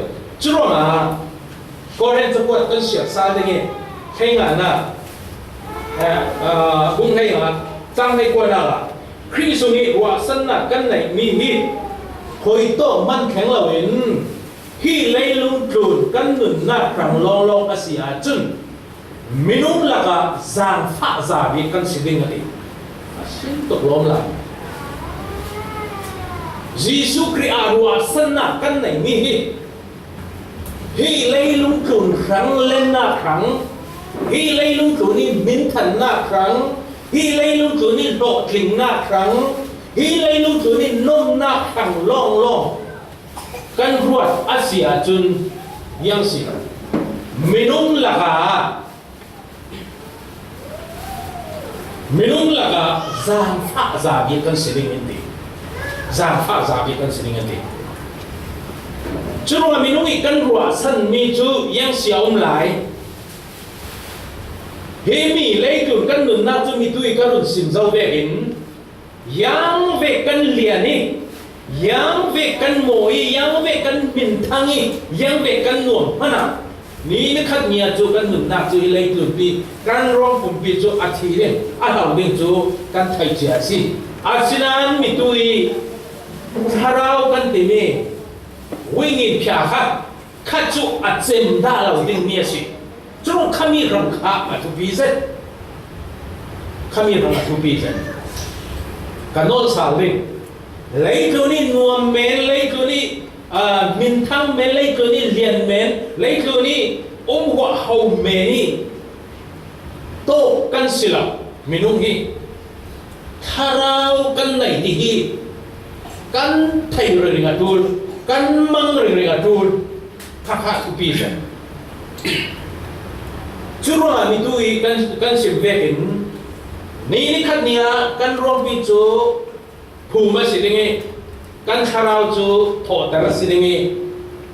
Curuangah Korin cakuat kan siar sal ding i, hleinganak, eh, ah, bung hleinga, cang hleikuanak ah, Khrih sung i ruahsannak kan neihmi hi hoi tawh man thleng loin, hi leilung tlun kan nunnak hrang lawnglawng a si ahcun, minung lakah zaangfahza bik kan si ding a ti. A sin tuk lawm lai. Jesuh Khrih ah ruahsannak kan neihmi hi, hi leilung tlun hrang lennak hrang, hi leilung tlun i minthannak hrang, hi leilung tlun i hlawhtlingnak hrang, hi leilung tlun i nomnak hrang lawnglawng kan ruat a si ahcun, iang si, minung lakah, minung lakah zaangfah za bik kan si ding in ti. Zaangfah za bik kan si ding in ti. Curuangah minung i kan ruahsanmi cu iang si a um lai. Himi leitlun kan nunnak cu mitu i ka run sim zo vekin, iang ve kan lian i, iang ve kan maw i, iang ve kan minthang i, iang ve kan nuam hmanh ah, ni nikhat ni ah cu kan nunnak cu hi leitlunpi, kan ruang pumpi cu a thi ding, a hlo ding cu kan theih cia a si. Asinain mitu i thlarau kan timi, wingin phia kha, kha cu a cem dah lo dingmi a si. Cun khami hrang kha a thupi zet. Khami hrang a thupi zet. Ka nolh sal ding. Leitlun i nuam men, leitlun i, aa, minthang men, leitlun i lian men, leitlun i umhuah ho men i tawk kan si lo. Minung hi thlarau kan nei ti hi kan theih ringring a ṭul, kan mang ringring a ṭul, kha kha thupi zet. Curuangah mitu i kan, kan sim vekin, ni nikhat ni ah kan ruangpi cu phum a si ding i, kan thlarau cu thawhter a si ding i,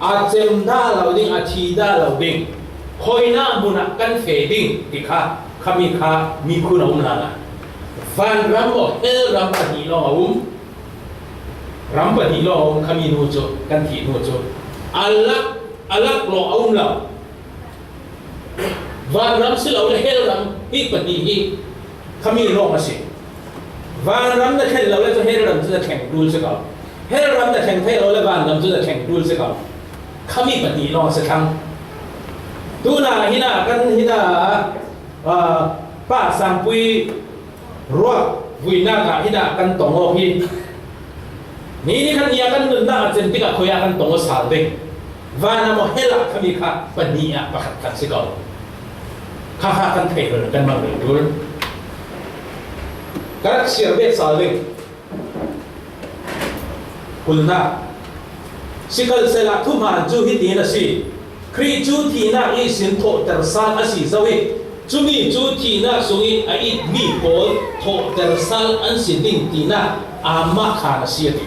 a cem dah lo ding, a thi dah lo ding, khoinak hmun ah kan feh ding ti kha, khami kha miphun a um hlan ah, vanram maw hell ram pahnih lawng a um. Ram pahnih lawng a um, khami hnu cu, kan thih hnu cu a lak, a lak lawng a um lo. Vanram si lo le hell ram hi pahnih hi khami lawng a si. Vanram na thlen lo le cu hell ram cu na thleng ṭul si ko. Hell ram na thleng thei lo le vanram cu na thleng ṭul si ko. Khami pahnih lawng a si thlang. Tuna hina kan hina, aa, Pa Sangpui ruak vuinak ah hina kan tong awk hi. Ni nikhat ni ah kan nunnak a cem tikah khoi ah kan tong aw sal ding. Van a maw hell ah khami kha pahnih ah pakhat khat si ko. Kha kha kan theih rih, kan mang rih ṭul. Ka rak siar bet sal ding. Kulhnak. Sikhalsehla thuhmaan cu hitin a si. Khrih cu thihnak ihsin thawhter sal a si zo i, cumi cu thihnak sung i a itmi pawl thawhter sal an si ding tinak amah khan a si a ti.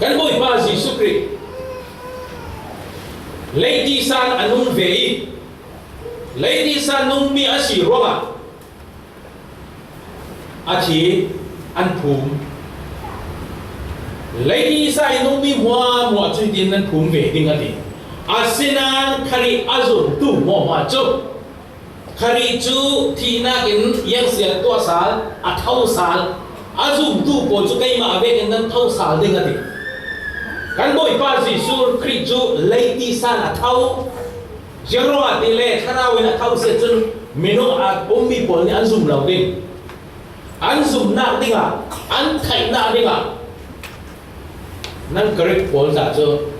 Kan Bawipa Jesuh Khrih leiti san a nung ve i, leiti san nungmi a si ruangah a thi an phum. Leiti sa i nungmi hmuahhmuah cu hitin nan phum ve ding a ti. Asinain Khrih a zumtu hmuahhmuah cu, Khrih cu thihnak in iangsiat tuah sal, a tho sal, a zumtu pawl cu keimah vekin nan tho sal ding a ti. Kan Bawipa Jesuh Khrih cu leiti san a tho. Ziangruangah ti le thlarau in a tho si ahcun minung a ummi pawl nih an zum lo ding. An zumnak dingah, an theihnak dingah, nan Greek pawl tla cu,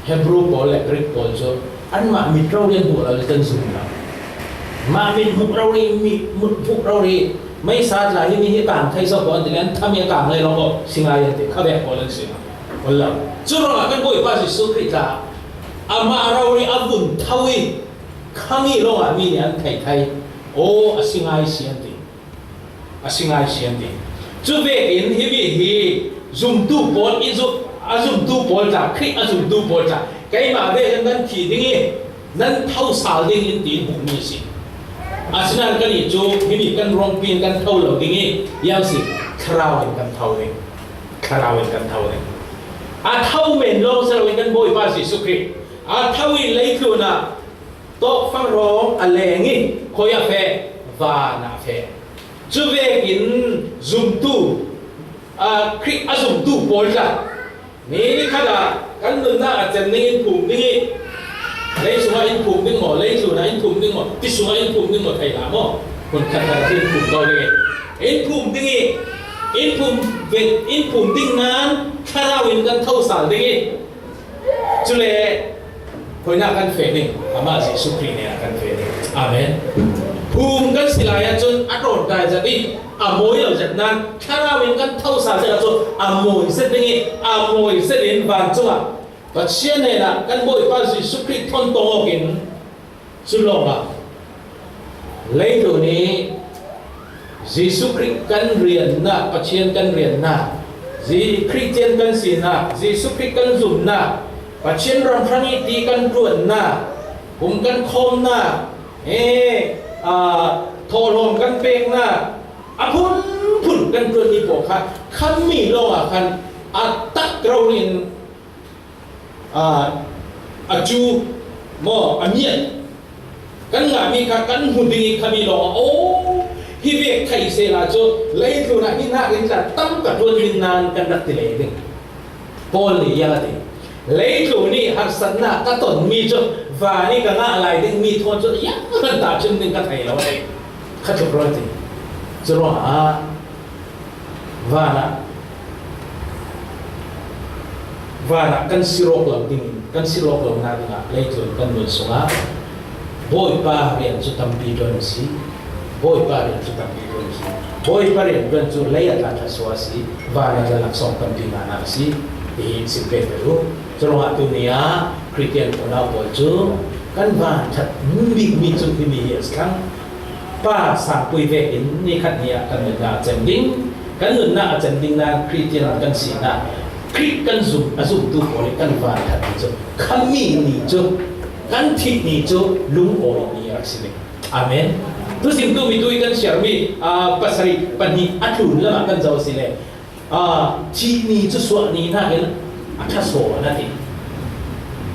Hebru pawl le Greek pawl cu anmah mit rori an hmuh lo le kan zum lo. Mah mit hmuh rori, mit hmuh rori, meisa tla hi mi hi kang thei so ko an ti le an thami a kang lei lo ko si ngai an ti, khavek pawl an si lo. Curuangah kan Bawipa Jesuh Khrih tla amah rori a vun tho i, khami lawngah mi nih an thei thei. Aw, a si ngai si an ti. A si ngai si an ti. Cu vekin himi hi zumtu pawl i zu-, a zumtu pawl tla, Khrih a zumtu pawl tla, keimah vekin nan thih ding i, nan tho sal ding in tiin hmuhmi a si. Asinain kan i cu himi kan ruangpi in kan tho lo ding i, iang si, thlarau in kan tho ding. Thlarau in kan tho ding. A tho men lawng si loin kan Bawipa Jesuh Khrih a tho i leitlun ah tawkfang hrawng a leng i, khoi a feh, van a feh. Cu vekin zumtu, aa, Khrih a zumtu pawl tla, ni nikhat ah kan nunnak a cem ding in phum ding i, lei sungah in phum ding maw, lei tlunah in phum ding maw, ti sungah in phum ding maw, thei hlah maw? Hmun khat khat ah in phum ko ding i, in phum ding i, in phum ve-, in phum ding nain thlarau in kan tho sal ding i, cule khoinak kan feh ding, amah Jesuh Khrih nih a kan feh ding. Amen. Hum kan si lai ahcun a ṭawt dai zet i a mawi lo zet nain thlarau in kan tho sa zet ahcun a mawi zet ding i a mawi zet in vancung ah Pathian hnenah kan Bawipa Jesuh Khrih thawn tong awk in cu lawngah leitlun i Jesuh Khrih kan riannak, Pathian kan riannak, Khristian kan sinak, Jesuh Khrih kan zumnak, Pathian ram hrang i ti kan ṭuannak, kum kan khawmnak, he, aa, thawhlawm kan peknak, a phunphun kan ṭuanmi pawl kha khammi lawngah khan a tak rori in, aa, a cu maw, a miat kan ngahmi kha kan hmu ding i khammi lawngah, aw, hi vek thei sehla cu leitlun ah hi hnak in tla tam ka ṭuan ding nain kan rak ti lei ding. Paul nih ziang a ti. Leitlun i harsatnak ka tonmi cu van i ka ngah lai dingmi thawn cu ziang hmanh tahchun ding ka thei lo a ti. Kha tluk rua ti. Curuangah van ah, van ah kan si rawk lo ding, kan si rawk lo nak dingah leitlun kan nun sungah Bawipa rian cu tampi ṭuan a si. Bawipa rian cu tampi ṭuan a si. Bawipa rian ṭuan cu lei a tla thluasuah a si. Van a tla laksawng tampi ngahnak a si. Tihi sim pek u. Curuangah tu ni ah Khristian unau pawl cu kan van ṭhat bikmi cu himi hi a si thlang. Pa sangpui vekin ni khat ni ah kan nunnak a cem ding, kan nunnak a cem ding nain Khristian kan sinak, Khrih kan zum, a zumtu pawl i kan van ṭhat ding cu khammi ni cu, kan thih ni cu lungawi ni a rak si ding. Amen. Tuzing tu mi tu i kan siarmi, aa, pasarih pahnih a tlun lamah kan zoh a si le, aa, thih ni cu suah ni hnakin a ṭha saw a ti.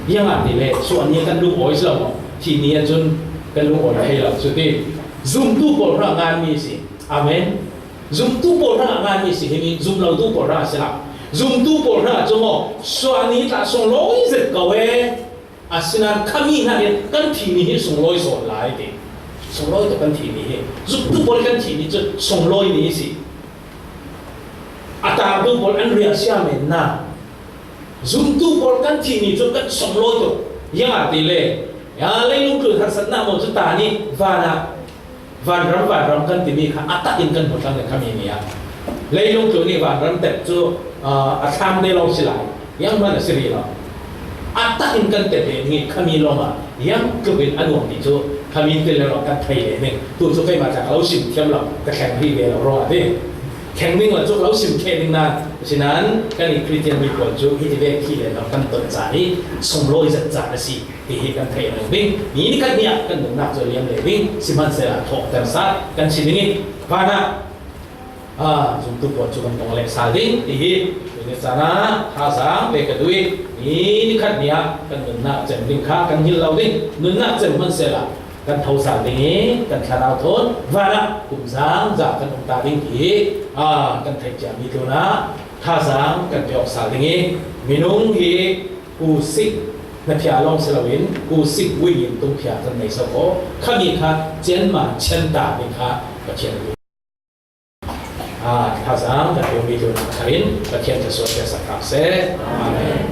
Ziangahtile suah ni kan lungawi si lo maw? Thih ni ahcun kan lungawi thei lo cu ti. Zumtu pawl hrangah nganmi a si. Amen. Zumtu pawl hrangah nganmi a si. Himi zum lotu pawl hrangah a si lo. Zumtu pawl hrangah cu maw, suah ni tla sunglawi zet ko e. Asinain khammi hna in kan thih ni hi sunglawi sawn lai ti. Sunglawi tuk kan thih ni hi. Zumtu pawl kan thih ni cu sunglawi ni hi si. A tangtu pawl an riah siamen hna. Zumtu pawl kan thih ni cu kan sunglawi tuk. Ziangahtile, ya, leilung tlun harsatnak maw cu ta nih van ah Vanram, vanram kan timi kha a tak in kan hmu thlang le khami ni ah leilung tlun nih vanram tet cu, aa, a thlam te lawng si lai, zianghman a si rih lo. A tak in kan tet ve ding i khami lawng ah ziang tluk in a nuam ti cu khami ti le lawng kan thei ve ding. Tu cu keimah tla ka lo sim thiam lo, ka thleng rih ve lo ruangah ti. Thleng ding le cu ka lo sim kheh ding nain, asinain kan i Khristian mi pawl cu hiti ve khi le lawng kan ton caan i sunglawi zet caan a si. Tihi kan theih lo ding. Ni nikhat ni ah kan nunnak cu a liam lei ding. Sihmanhsehlaw thawhter sal kan si ding i, van ah, aa, zumtu pawl cu kan tong lek sal ding. Tihi tuni caan ah thazaang pe ka duh i, ni nikhat ni ah kan nunnak cem ding kha kan hngilh lo ding. Nunnak cem hmanhsehlaw kan tho sal ding i, kan thlarau thawn van ah kum zaang za kan um ta ding tihi, aa, kan theih ciami tlunah thazaang kan pe awk sal ding i, minung hi kusik hnaphia lawng si loin kusik wing in tungphia kan nei so ko. Khami kha cianma chianta ding kha Pathian a duh. Aa, thazaang kan pumi tlun a kharin Pathian thluasuah piaksak hram seh. Amen.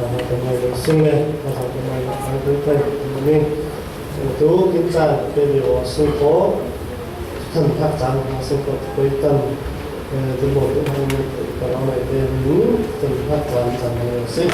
Amen. Amen. Sing le, amen. Amen. Amen. Amen. Tu kin caan pe ve aw sing ko, than hak caan hak sing ko, koi tan, eh, tu bo tu hak ni ko lo nai pe ni, than hak caan caan hak sing.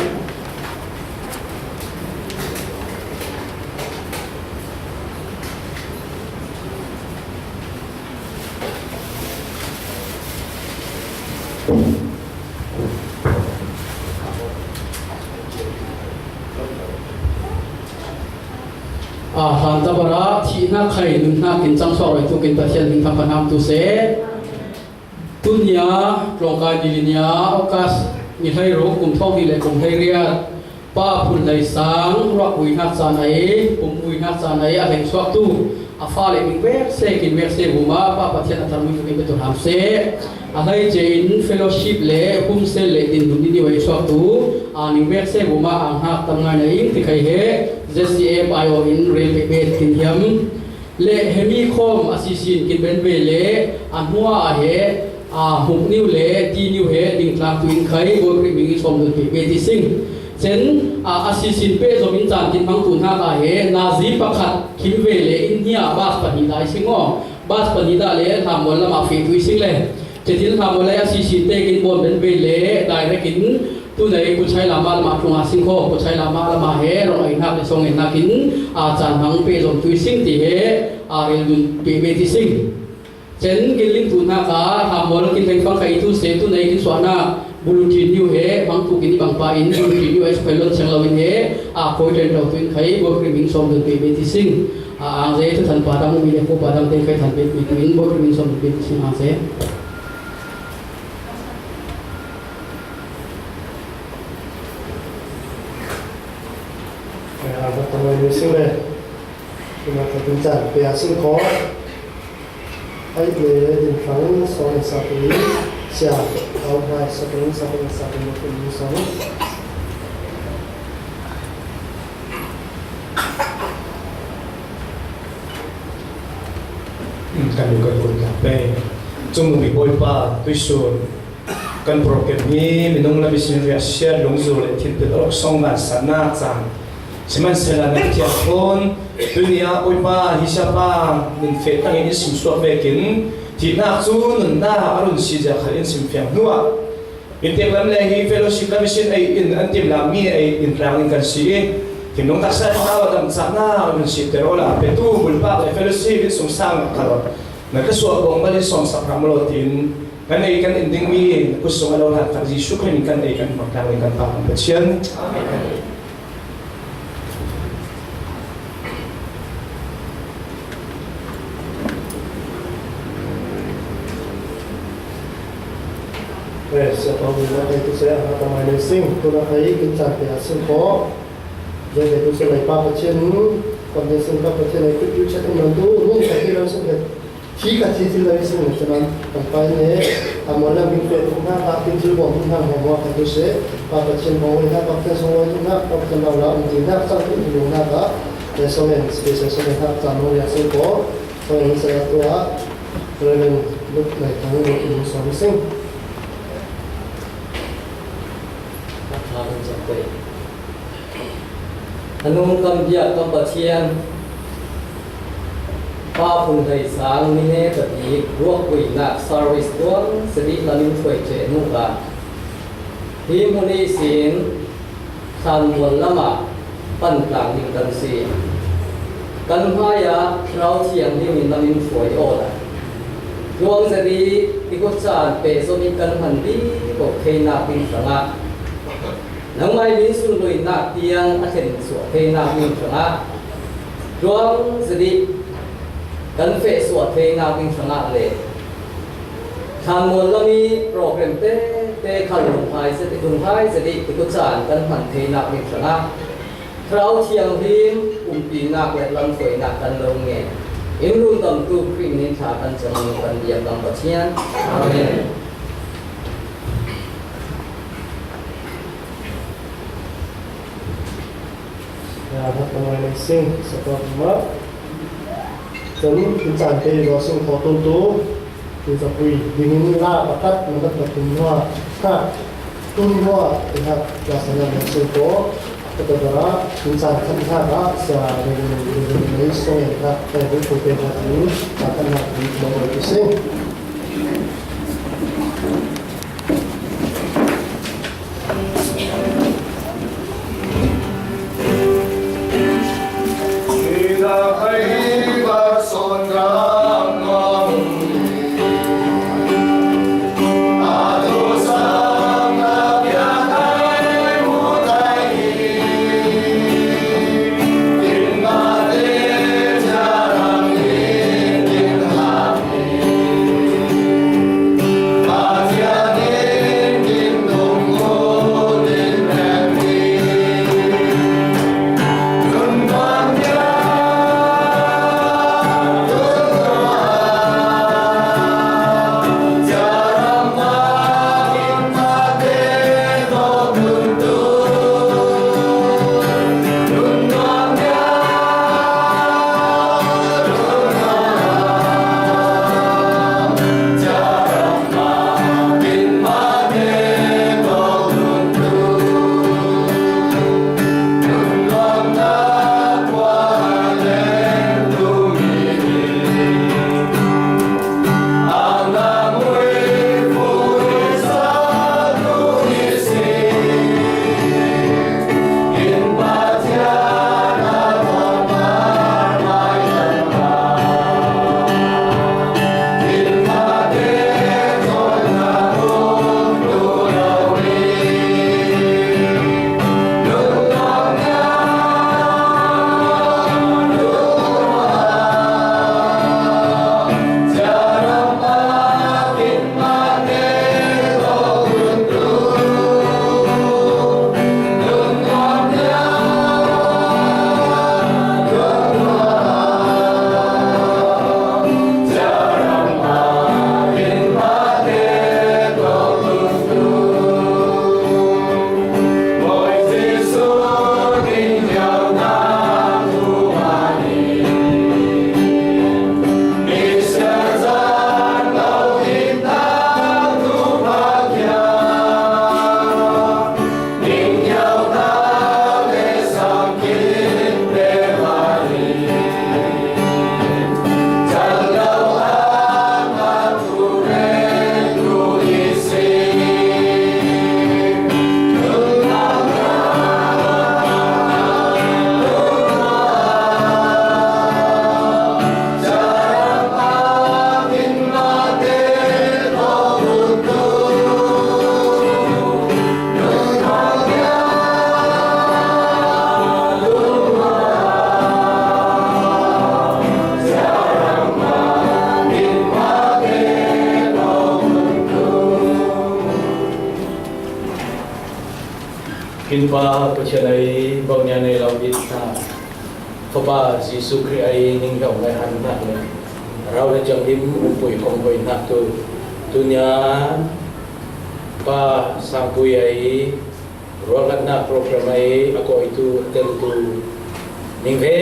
Aa, hlan tabar ah thihnak khai nunnak in cangsuak roi tukin Pathian hming thangphat hna tu seh. Tunia tlawngkai ni linia August ni hleiruk kum thawng hnih le kum hleiriat Pa Phun Hlei Sang ruak uinak caan ei, pum uinak caan ei a hlengsuaktu a fale ning vek se, kin vek se, vumah Pa Pathian a tharmi tukin biatu hram seh. A hleice in fellowship le humsel le dinhmun ni ni ei suaktu a ning vek se, vumah a hngak tam ngai na ing ti khai he Z C F I O in rel pek bet kin hiam le hemi khawm a sisin kin ben ve le a hmua a he A, hmuk niu le ti niu he ding tlak tu in khai, Bawi Khrih min in sawm dun peh peh ti sing. Cen, a, a sisin peh zom in caan kin hmang tu hnak a he, nazi pakhat khim ve le in hnia bas pahnih dah i sing aw. Bas pahnih dah le hlammual lam a feh tu i sing le. Cetin hlammual le a sisin te kin bawn ben ve le, direct in tunei Kuchai Lama lam a tlung a sing kho, Kuchai Lama lam a he, rong ai hnak le song ai hnak in, a, caan hmang peh zom tu i sing ti he, a, rel dun peh peh ti sing. Cen kin ling tu hnak ah, hlammual kin teng fang khai tu se, tunei kin suahnak bulletin niu he, hmang tu kin i bang pa in, bulletin niu ai sukhai lon cheng lo in he, a, koi ten tau tu in khai, Bawi Khrih min sawm dun peh peh ti sing. A, ang ze tu than pa dang, mi le ko pa dang te khai than peh peh tu in, Bawi Khrih min sawm dun peh ti sing ang ze. A, ba ta mai ni sing le. Tuna ta tin caan pe a sing ko. Ai, le, din fang, song, sa, pi, sia, au, hai, sa, pi, sa, pi, sa, pi, song. Kan lu kan kun ta pe. Cung mi boy pa, tuisun. Kan program hi minung lam ihsin riahsiat, lungzul le thilpil a rak song vansatnak caan. Sihmanhsehlaw nan thiam khun, tuni ah Bawipa, hi siapa min feh tangin in simsuak vekin, thihnak cu nunnak a run si zia khal in simfiang hnuah, inntek lam le hi fellowship lam ihsin ei in an timlakmi ei in tlang in kan si i, thinlung taksa in hau a damcahnak a run siter awla a petu bulpak le fellowship in sungsang khal na ka suah bawng bal in sawmsak hram law tiin, kan ei kan in dingmi na kut sung a lo hlan tak Jesuh Khrih in kan ei kan hmang tlang in kan Pa kan Pathian. Amen. Praise the Lord. Na kai tu se a ka mai le sing, tu na kai kin chan te a sing ko. Je kai tu se lai Pa Pathian, kon je sing Pa Pathian ai kut tu chat in tu, ni ka ti lo sing ke. Khi ka thi thil lo i sing le cun an kan pai ne, a mual lam in pe tuk hna, a tin thil bawm tuk hna, hmawk hmawk kan tu seh, Pa Pathian hmawk hna, Pa Pathian sawm tuk hna, Pa Pathian lau la um ti hna, cang tuk hna, ka, le sawm en, special sawm en hna, caan hmawk riak sing ko, sawm en sa tu ah, Reverend Lut Lai Thang, Lut Lut Sawm Sing. A tha kan cang pei. A nung kan biak kan Pathian, Pa Phung Thei Sang, mi ne ka bik ruak puinak service tuan sadi lamin thuai ceh hnu ka. Hi hmun ihsin thlanmual lamah pan tlang ding kan si. Kan hmaiah Thlarau Thianghlim in lamin thuai awla. Tuang sadi i kut caan pehzom in kan hman dih ko theinak ding hrangah. Nangmah min sunluinak tiang a thlen suah theinak ding hrangah, tuang zedih kan feh suah theinak ding hrangah le thlanmual lam i program tete khal lunghai zedih, lunghai zedih i kut caan kan hman theinak ding hrangah Thlarau Thianghlim umpinak le lamhruainak kan lo ngen. In rundamtu Khrih min in thla kan cang, kan biak kan Pathian. Amen. Ya, hmasa mai le sing, sapa ma. Cun, in caan te lo sing kho tun tu, in zapui, ding in la pakhat, na mat na tun hua, ha, tun hua, in ha, la sana le sing kho, kata dara, in caan khat ha, ha, sa, le, le, le, le, le, song, ha, ha, le, le, le, le, ha, in caan khat ha, in, mo, mo, sing. Inn Pa Pathian ei, bang nia nei lo it hna, Fapa Jesuh Khrih ei, ning hiau ngai han hna le, rau le ciang lim umpui kong hoi hna tu, tunia Pa Sangpui ei, rualngatnak program ei, a kawitu, a teltu, ning ve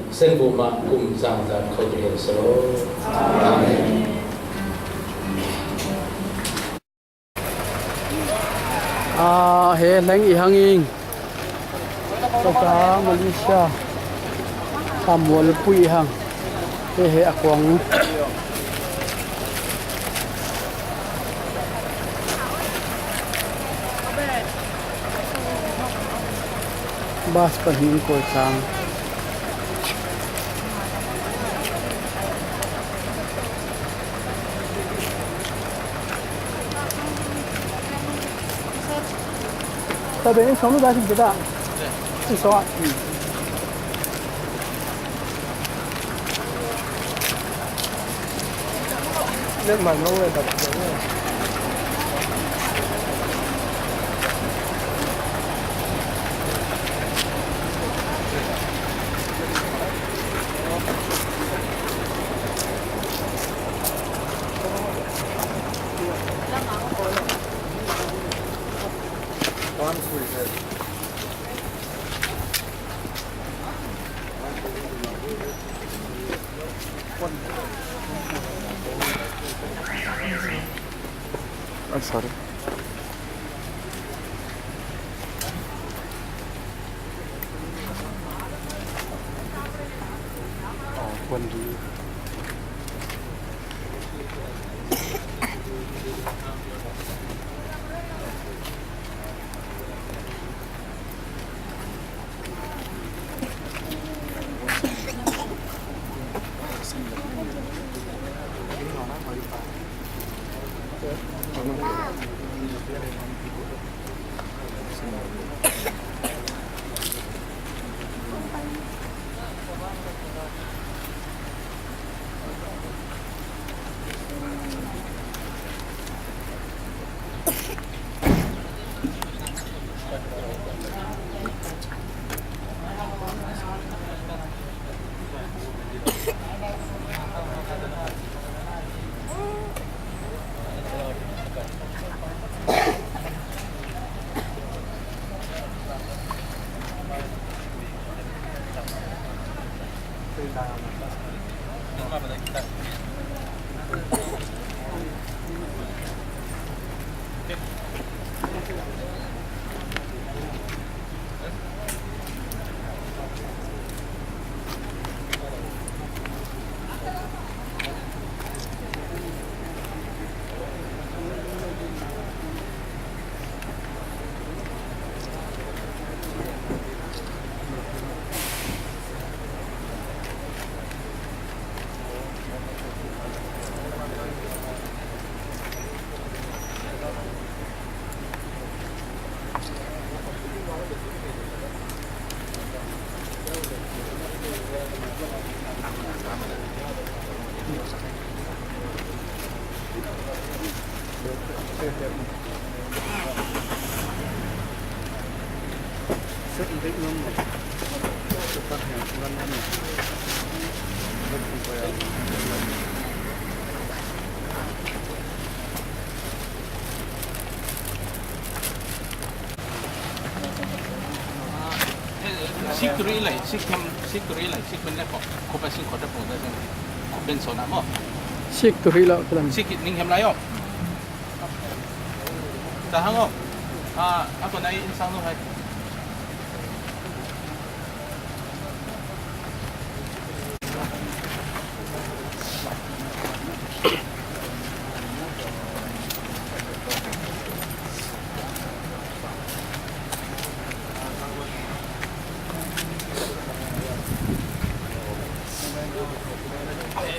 sen bu mah kum cang zan kho tu hen selaw. Amen. Ah, he hleng i hang ing. Kata Malaysia. Ka mualpui i hang. He he a kuang. Bas pahnih in kawi tlang. Ai, sorry. Oh, puan di. Sik turi lai, sik hem, sik turi lai, sik ben lai ko, ko pa sik ko da pung da sik, ko ben so na mo. Sik turi la kalam. Sik ning hem lai yo. Ta hang o. Ah, ako na in sang no hai.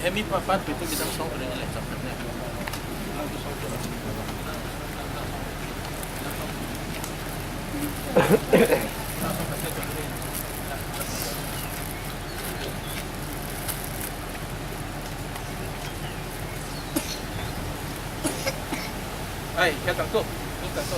Hemi pa pat pitu kita song kena le chapter ne. Ai, kya tang tu, tu tang tu.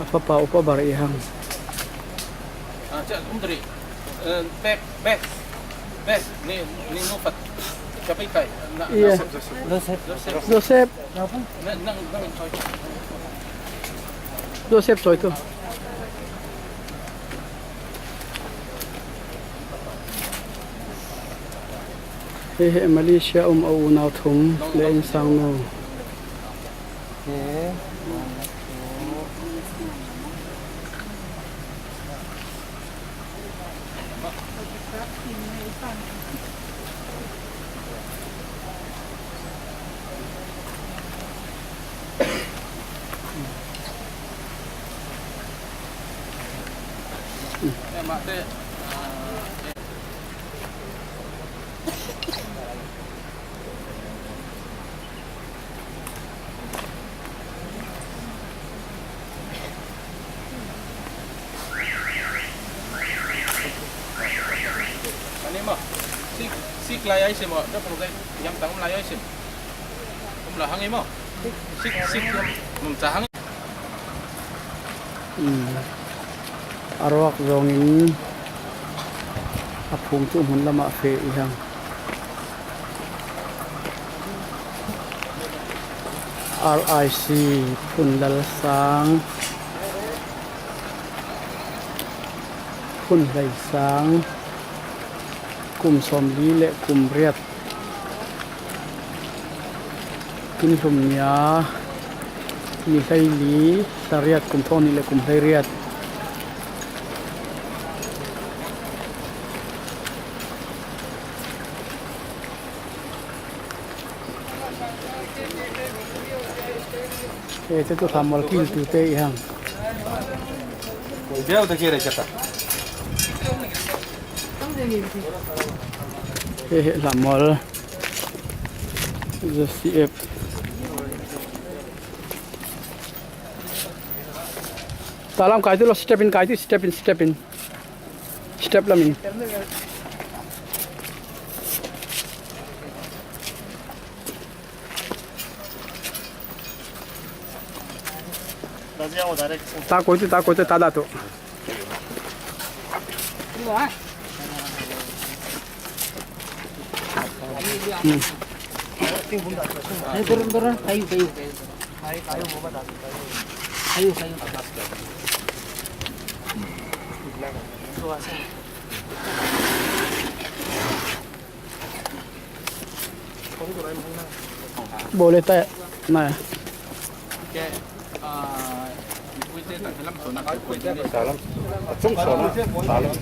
A fapa upa bar i hang. Cak umdri. Eh, bek, bek, bek. Ni, ni nufat. Siapa ikai? Na, iya. Joseph. Joseph. Joseph. Na, na, na, Joseph Choi tu. He, he, Malaysia um a unau thum le innsang nu. Ani mo, sik, sik lai ai sim mo, da pung dai, yam tang um lai ai sim. Um la hang i mo, sik, sik yam, mum cha hang. Hmm. A ruak zawngin a phum chu hmun lamah feh i hang. R I C Phun Lal Sang, Phun Hlei Sang, kum sawmli le kum riat. Kin hlum nia, ni hleili, thla riat, kum thawng nih le kum hleiriat. E, te tu hlammawl kiltute i hang. E, he hlammawl. Joseph. Talam kai tu lo, step in kai tu, step in, step in. Step lam in. Ta koi tu, ta koi tu, ta da tu. Hmm. Turun, turun. Kayu, kayu. Kayu, kayu. Bole ta na. Salam. A chung sawn a, salam.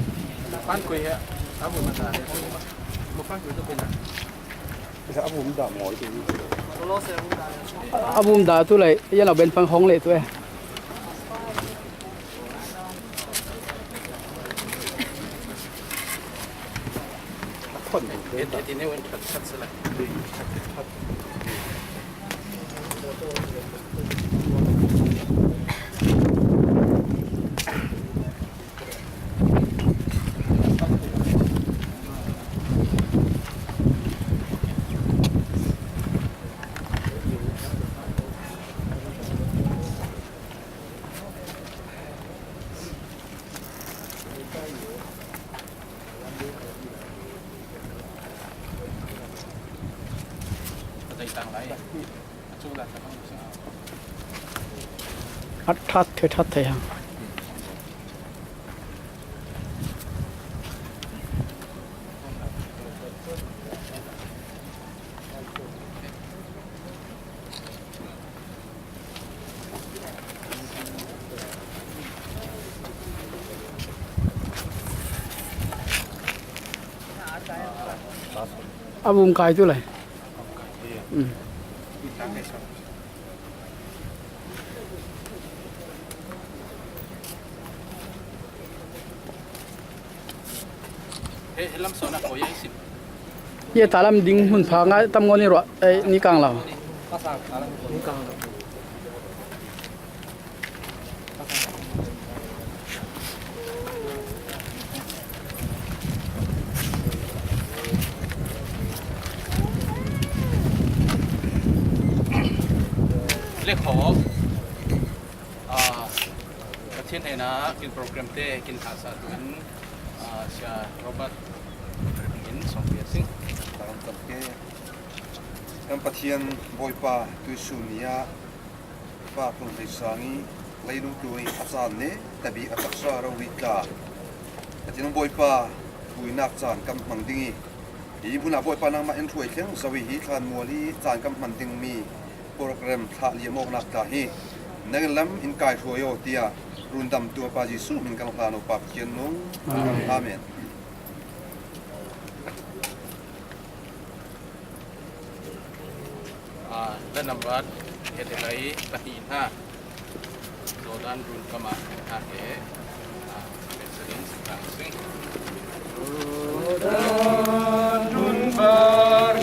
A vum dah mawi. A vum dah tu lai, yan a ben pang hong le tu e. A that, that thei, that thei hang. A vum kai tu lai. Mm. Ye talam ding hmun pha ngai tam ngo ni ruah, eh, ni kang lau. Le kho. A, ka Pathian hnenah kin program te kin hahsah tuin, ah, Sia Robert in sawm pia sing. Kan Pathian Bawipa, tuisun ni ah Pa Phung Hlei Sang ih leilung tung ih a caan ne tabi a taksa rori tla Pathian Bawipa, buinak caan kan hmang ding ih, hi hmunah Bawipa nangmah in hruai thleng zo ih hi thlan mual ih caan kan hman dingmi program thlah liam awknak tla hi nangin lam in kai hruai aw tiah rundamtu a Pa Jesuh min kan hlan aw Pa Pathian nung. Amen. Amen. Ah, la nambat, he te lai pahnih hna. Jordan run kamah hna he, ah, Benjamin Sitang sing. Jordan run bar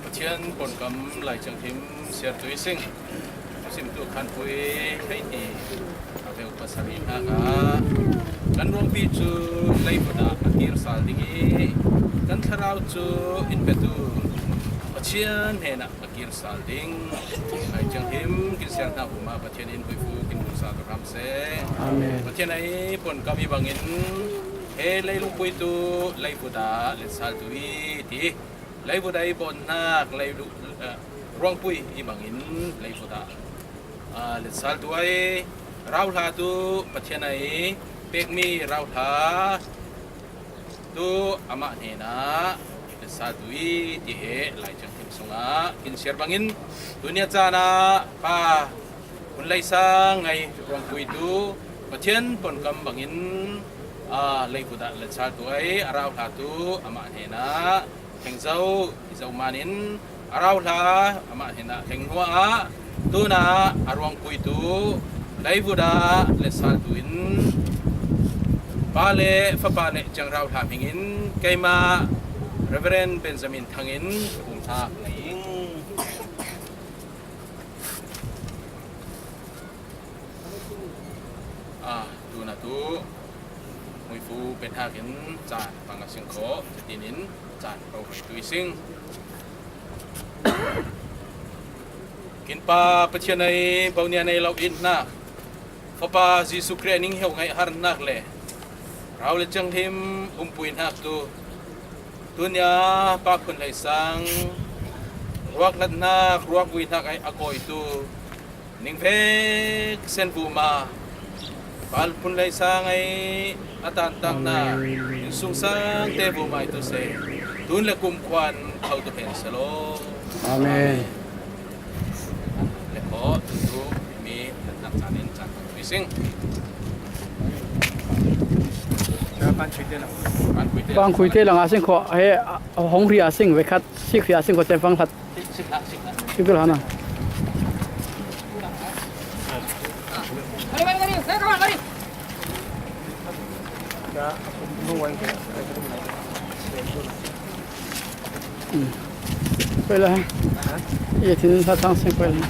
Pathian pawnkam Lai Ciang Him siartu ih sing. Simtu Khan Pui hei hi. A veu pasarih hna ah kan ruangpi cu leivut ah a kir sal ding ih kan thlarau cu in petu Pathian hnenah a kir sal ding. Lai Ciang Him kin siar hna um ah Pathian in buaifu kin hmuh sal hram seh. Amen. Pathian ei pawnkam ih bangin he leilung pui tu leivut ah let sal tu ih ti. Leivut ah ih bawnhnak leilu-, eh, ruangpui ih bangin leivut ah, ah, let sal tu ai rauhla tu Pathian ai pekmi rauhla tu amah hnenah let sal tu ih ti he Lai Ciang Him sungah kin siar bangin tunia caan ah Pa Hun Lai Sang ai ruangpui tu Pathian pawnkam bangin, ah, leivut ah let sal tu ai a rauhla tu amah hnenah thleng zo, i zohman in a rauhla amah hnenah thleng hnuah ah tunah a ruangpui tu leivut ah let sal tu in Pa le Fapa le Ciang Rauhla hming in keimah Reverend Benjamin Thang in ka um hnak ngei ing. Ah, tunah tu muifu pe hnakin caan pang a sing khawh, tiin in caan ko hoi tu i sing. Kin Pa Pathian ei, bonia nei lo in hna, Fapa Jesuh Khrih ning heuh ngaih harnak le rau le cianghlim umpui hnak tu, tunia Pa Phun Hlei Sang ruak hlatnak, ruak vui hnak ai a kawi tu, ningvek sen vuma, Pa Phun Hlei Sang ai a tantaknak, amen, innsungsang te vuma ai tu seh, tun le kum khuan kho tu hen selaw. Amen. Le kho tu mi hlatnak caan in caan tu i sing. Pangkhui te lang a sing kho he, a hong ri a sing ve khat. Sik hria sing ko cem fang hlat. Sik hria, sik hria. Sik hria na. Koi la. Ye thin sa thang sing koi la.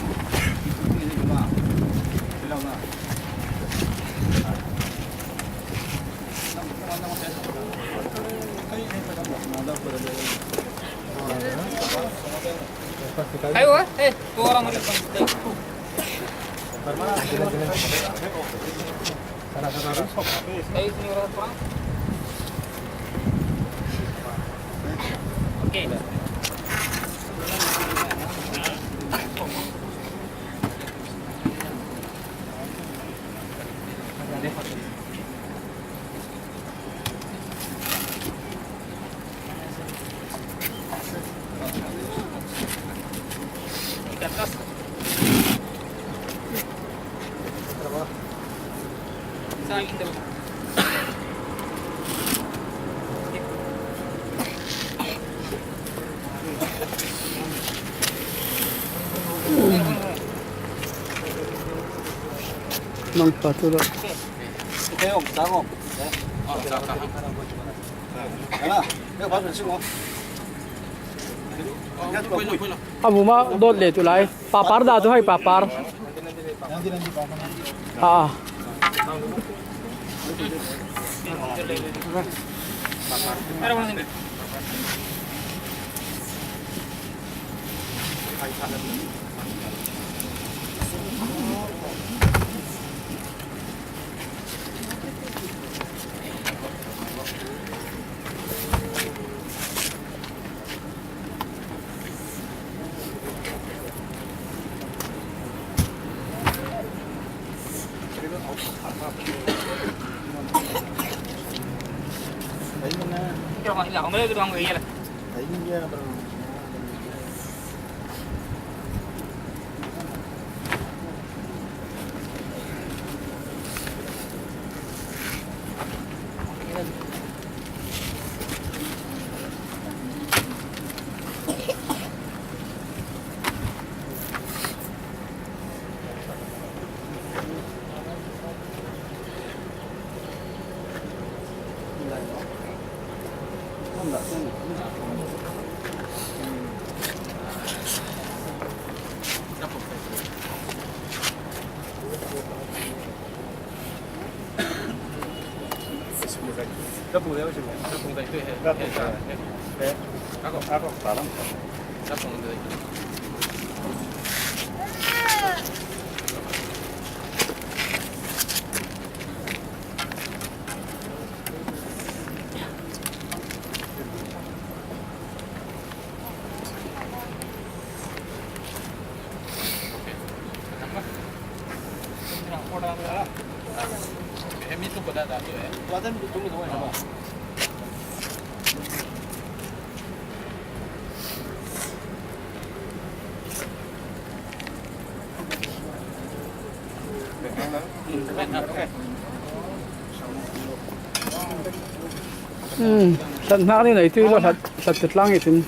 Nang pa tu lo. A bu ma dot le tu lai. Papar da tu hai papar. Ah. Hmm, hlat hnak nih nei tu lo, hlat, hlat tu tlang i tun.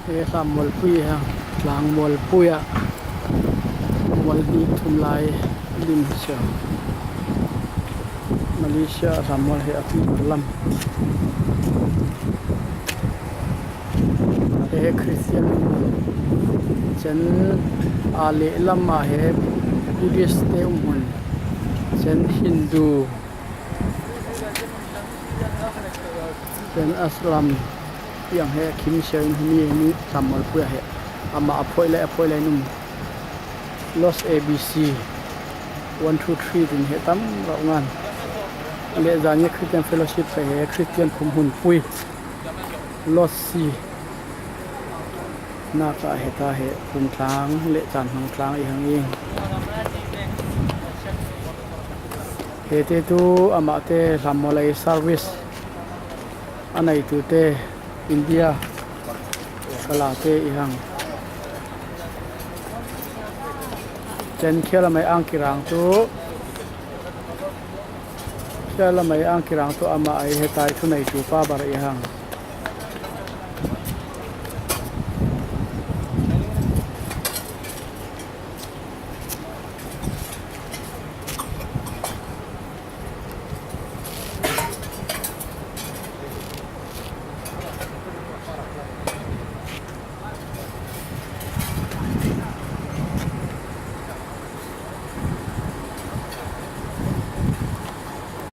He Hrammualpui ha, Tlangmualpui ah, mual hnih thum lai lim hi sia. Malaysia Hrammual he a pi lam. He Christian, cen a lehlam ah he Buddhist te um hun, cen Hindu, cen Islam, tiang he khim sia in himi, himi Hrammualpui ah he amah a phoih le a phoih le in um. Lost A B C one two three tin he tam rauh ngan. Le zan he Christian Fellowship he Christian khum hun pui. Lost C. Naka heta he kum tlang le caan hmang tlang i hang i. Hete tu amahte hlamawlei service a neitute India kalate i hang. Chen khialamai ang kirang tu, khialamai ang kirang tu amah ei hetai thuneitu pa bar i hang.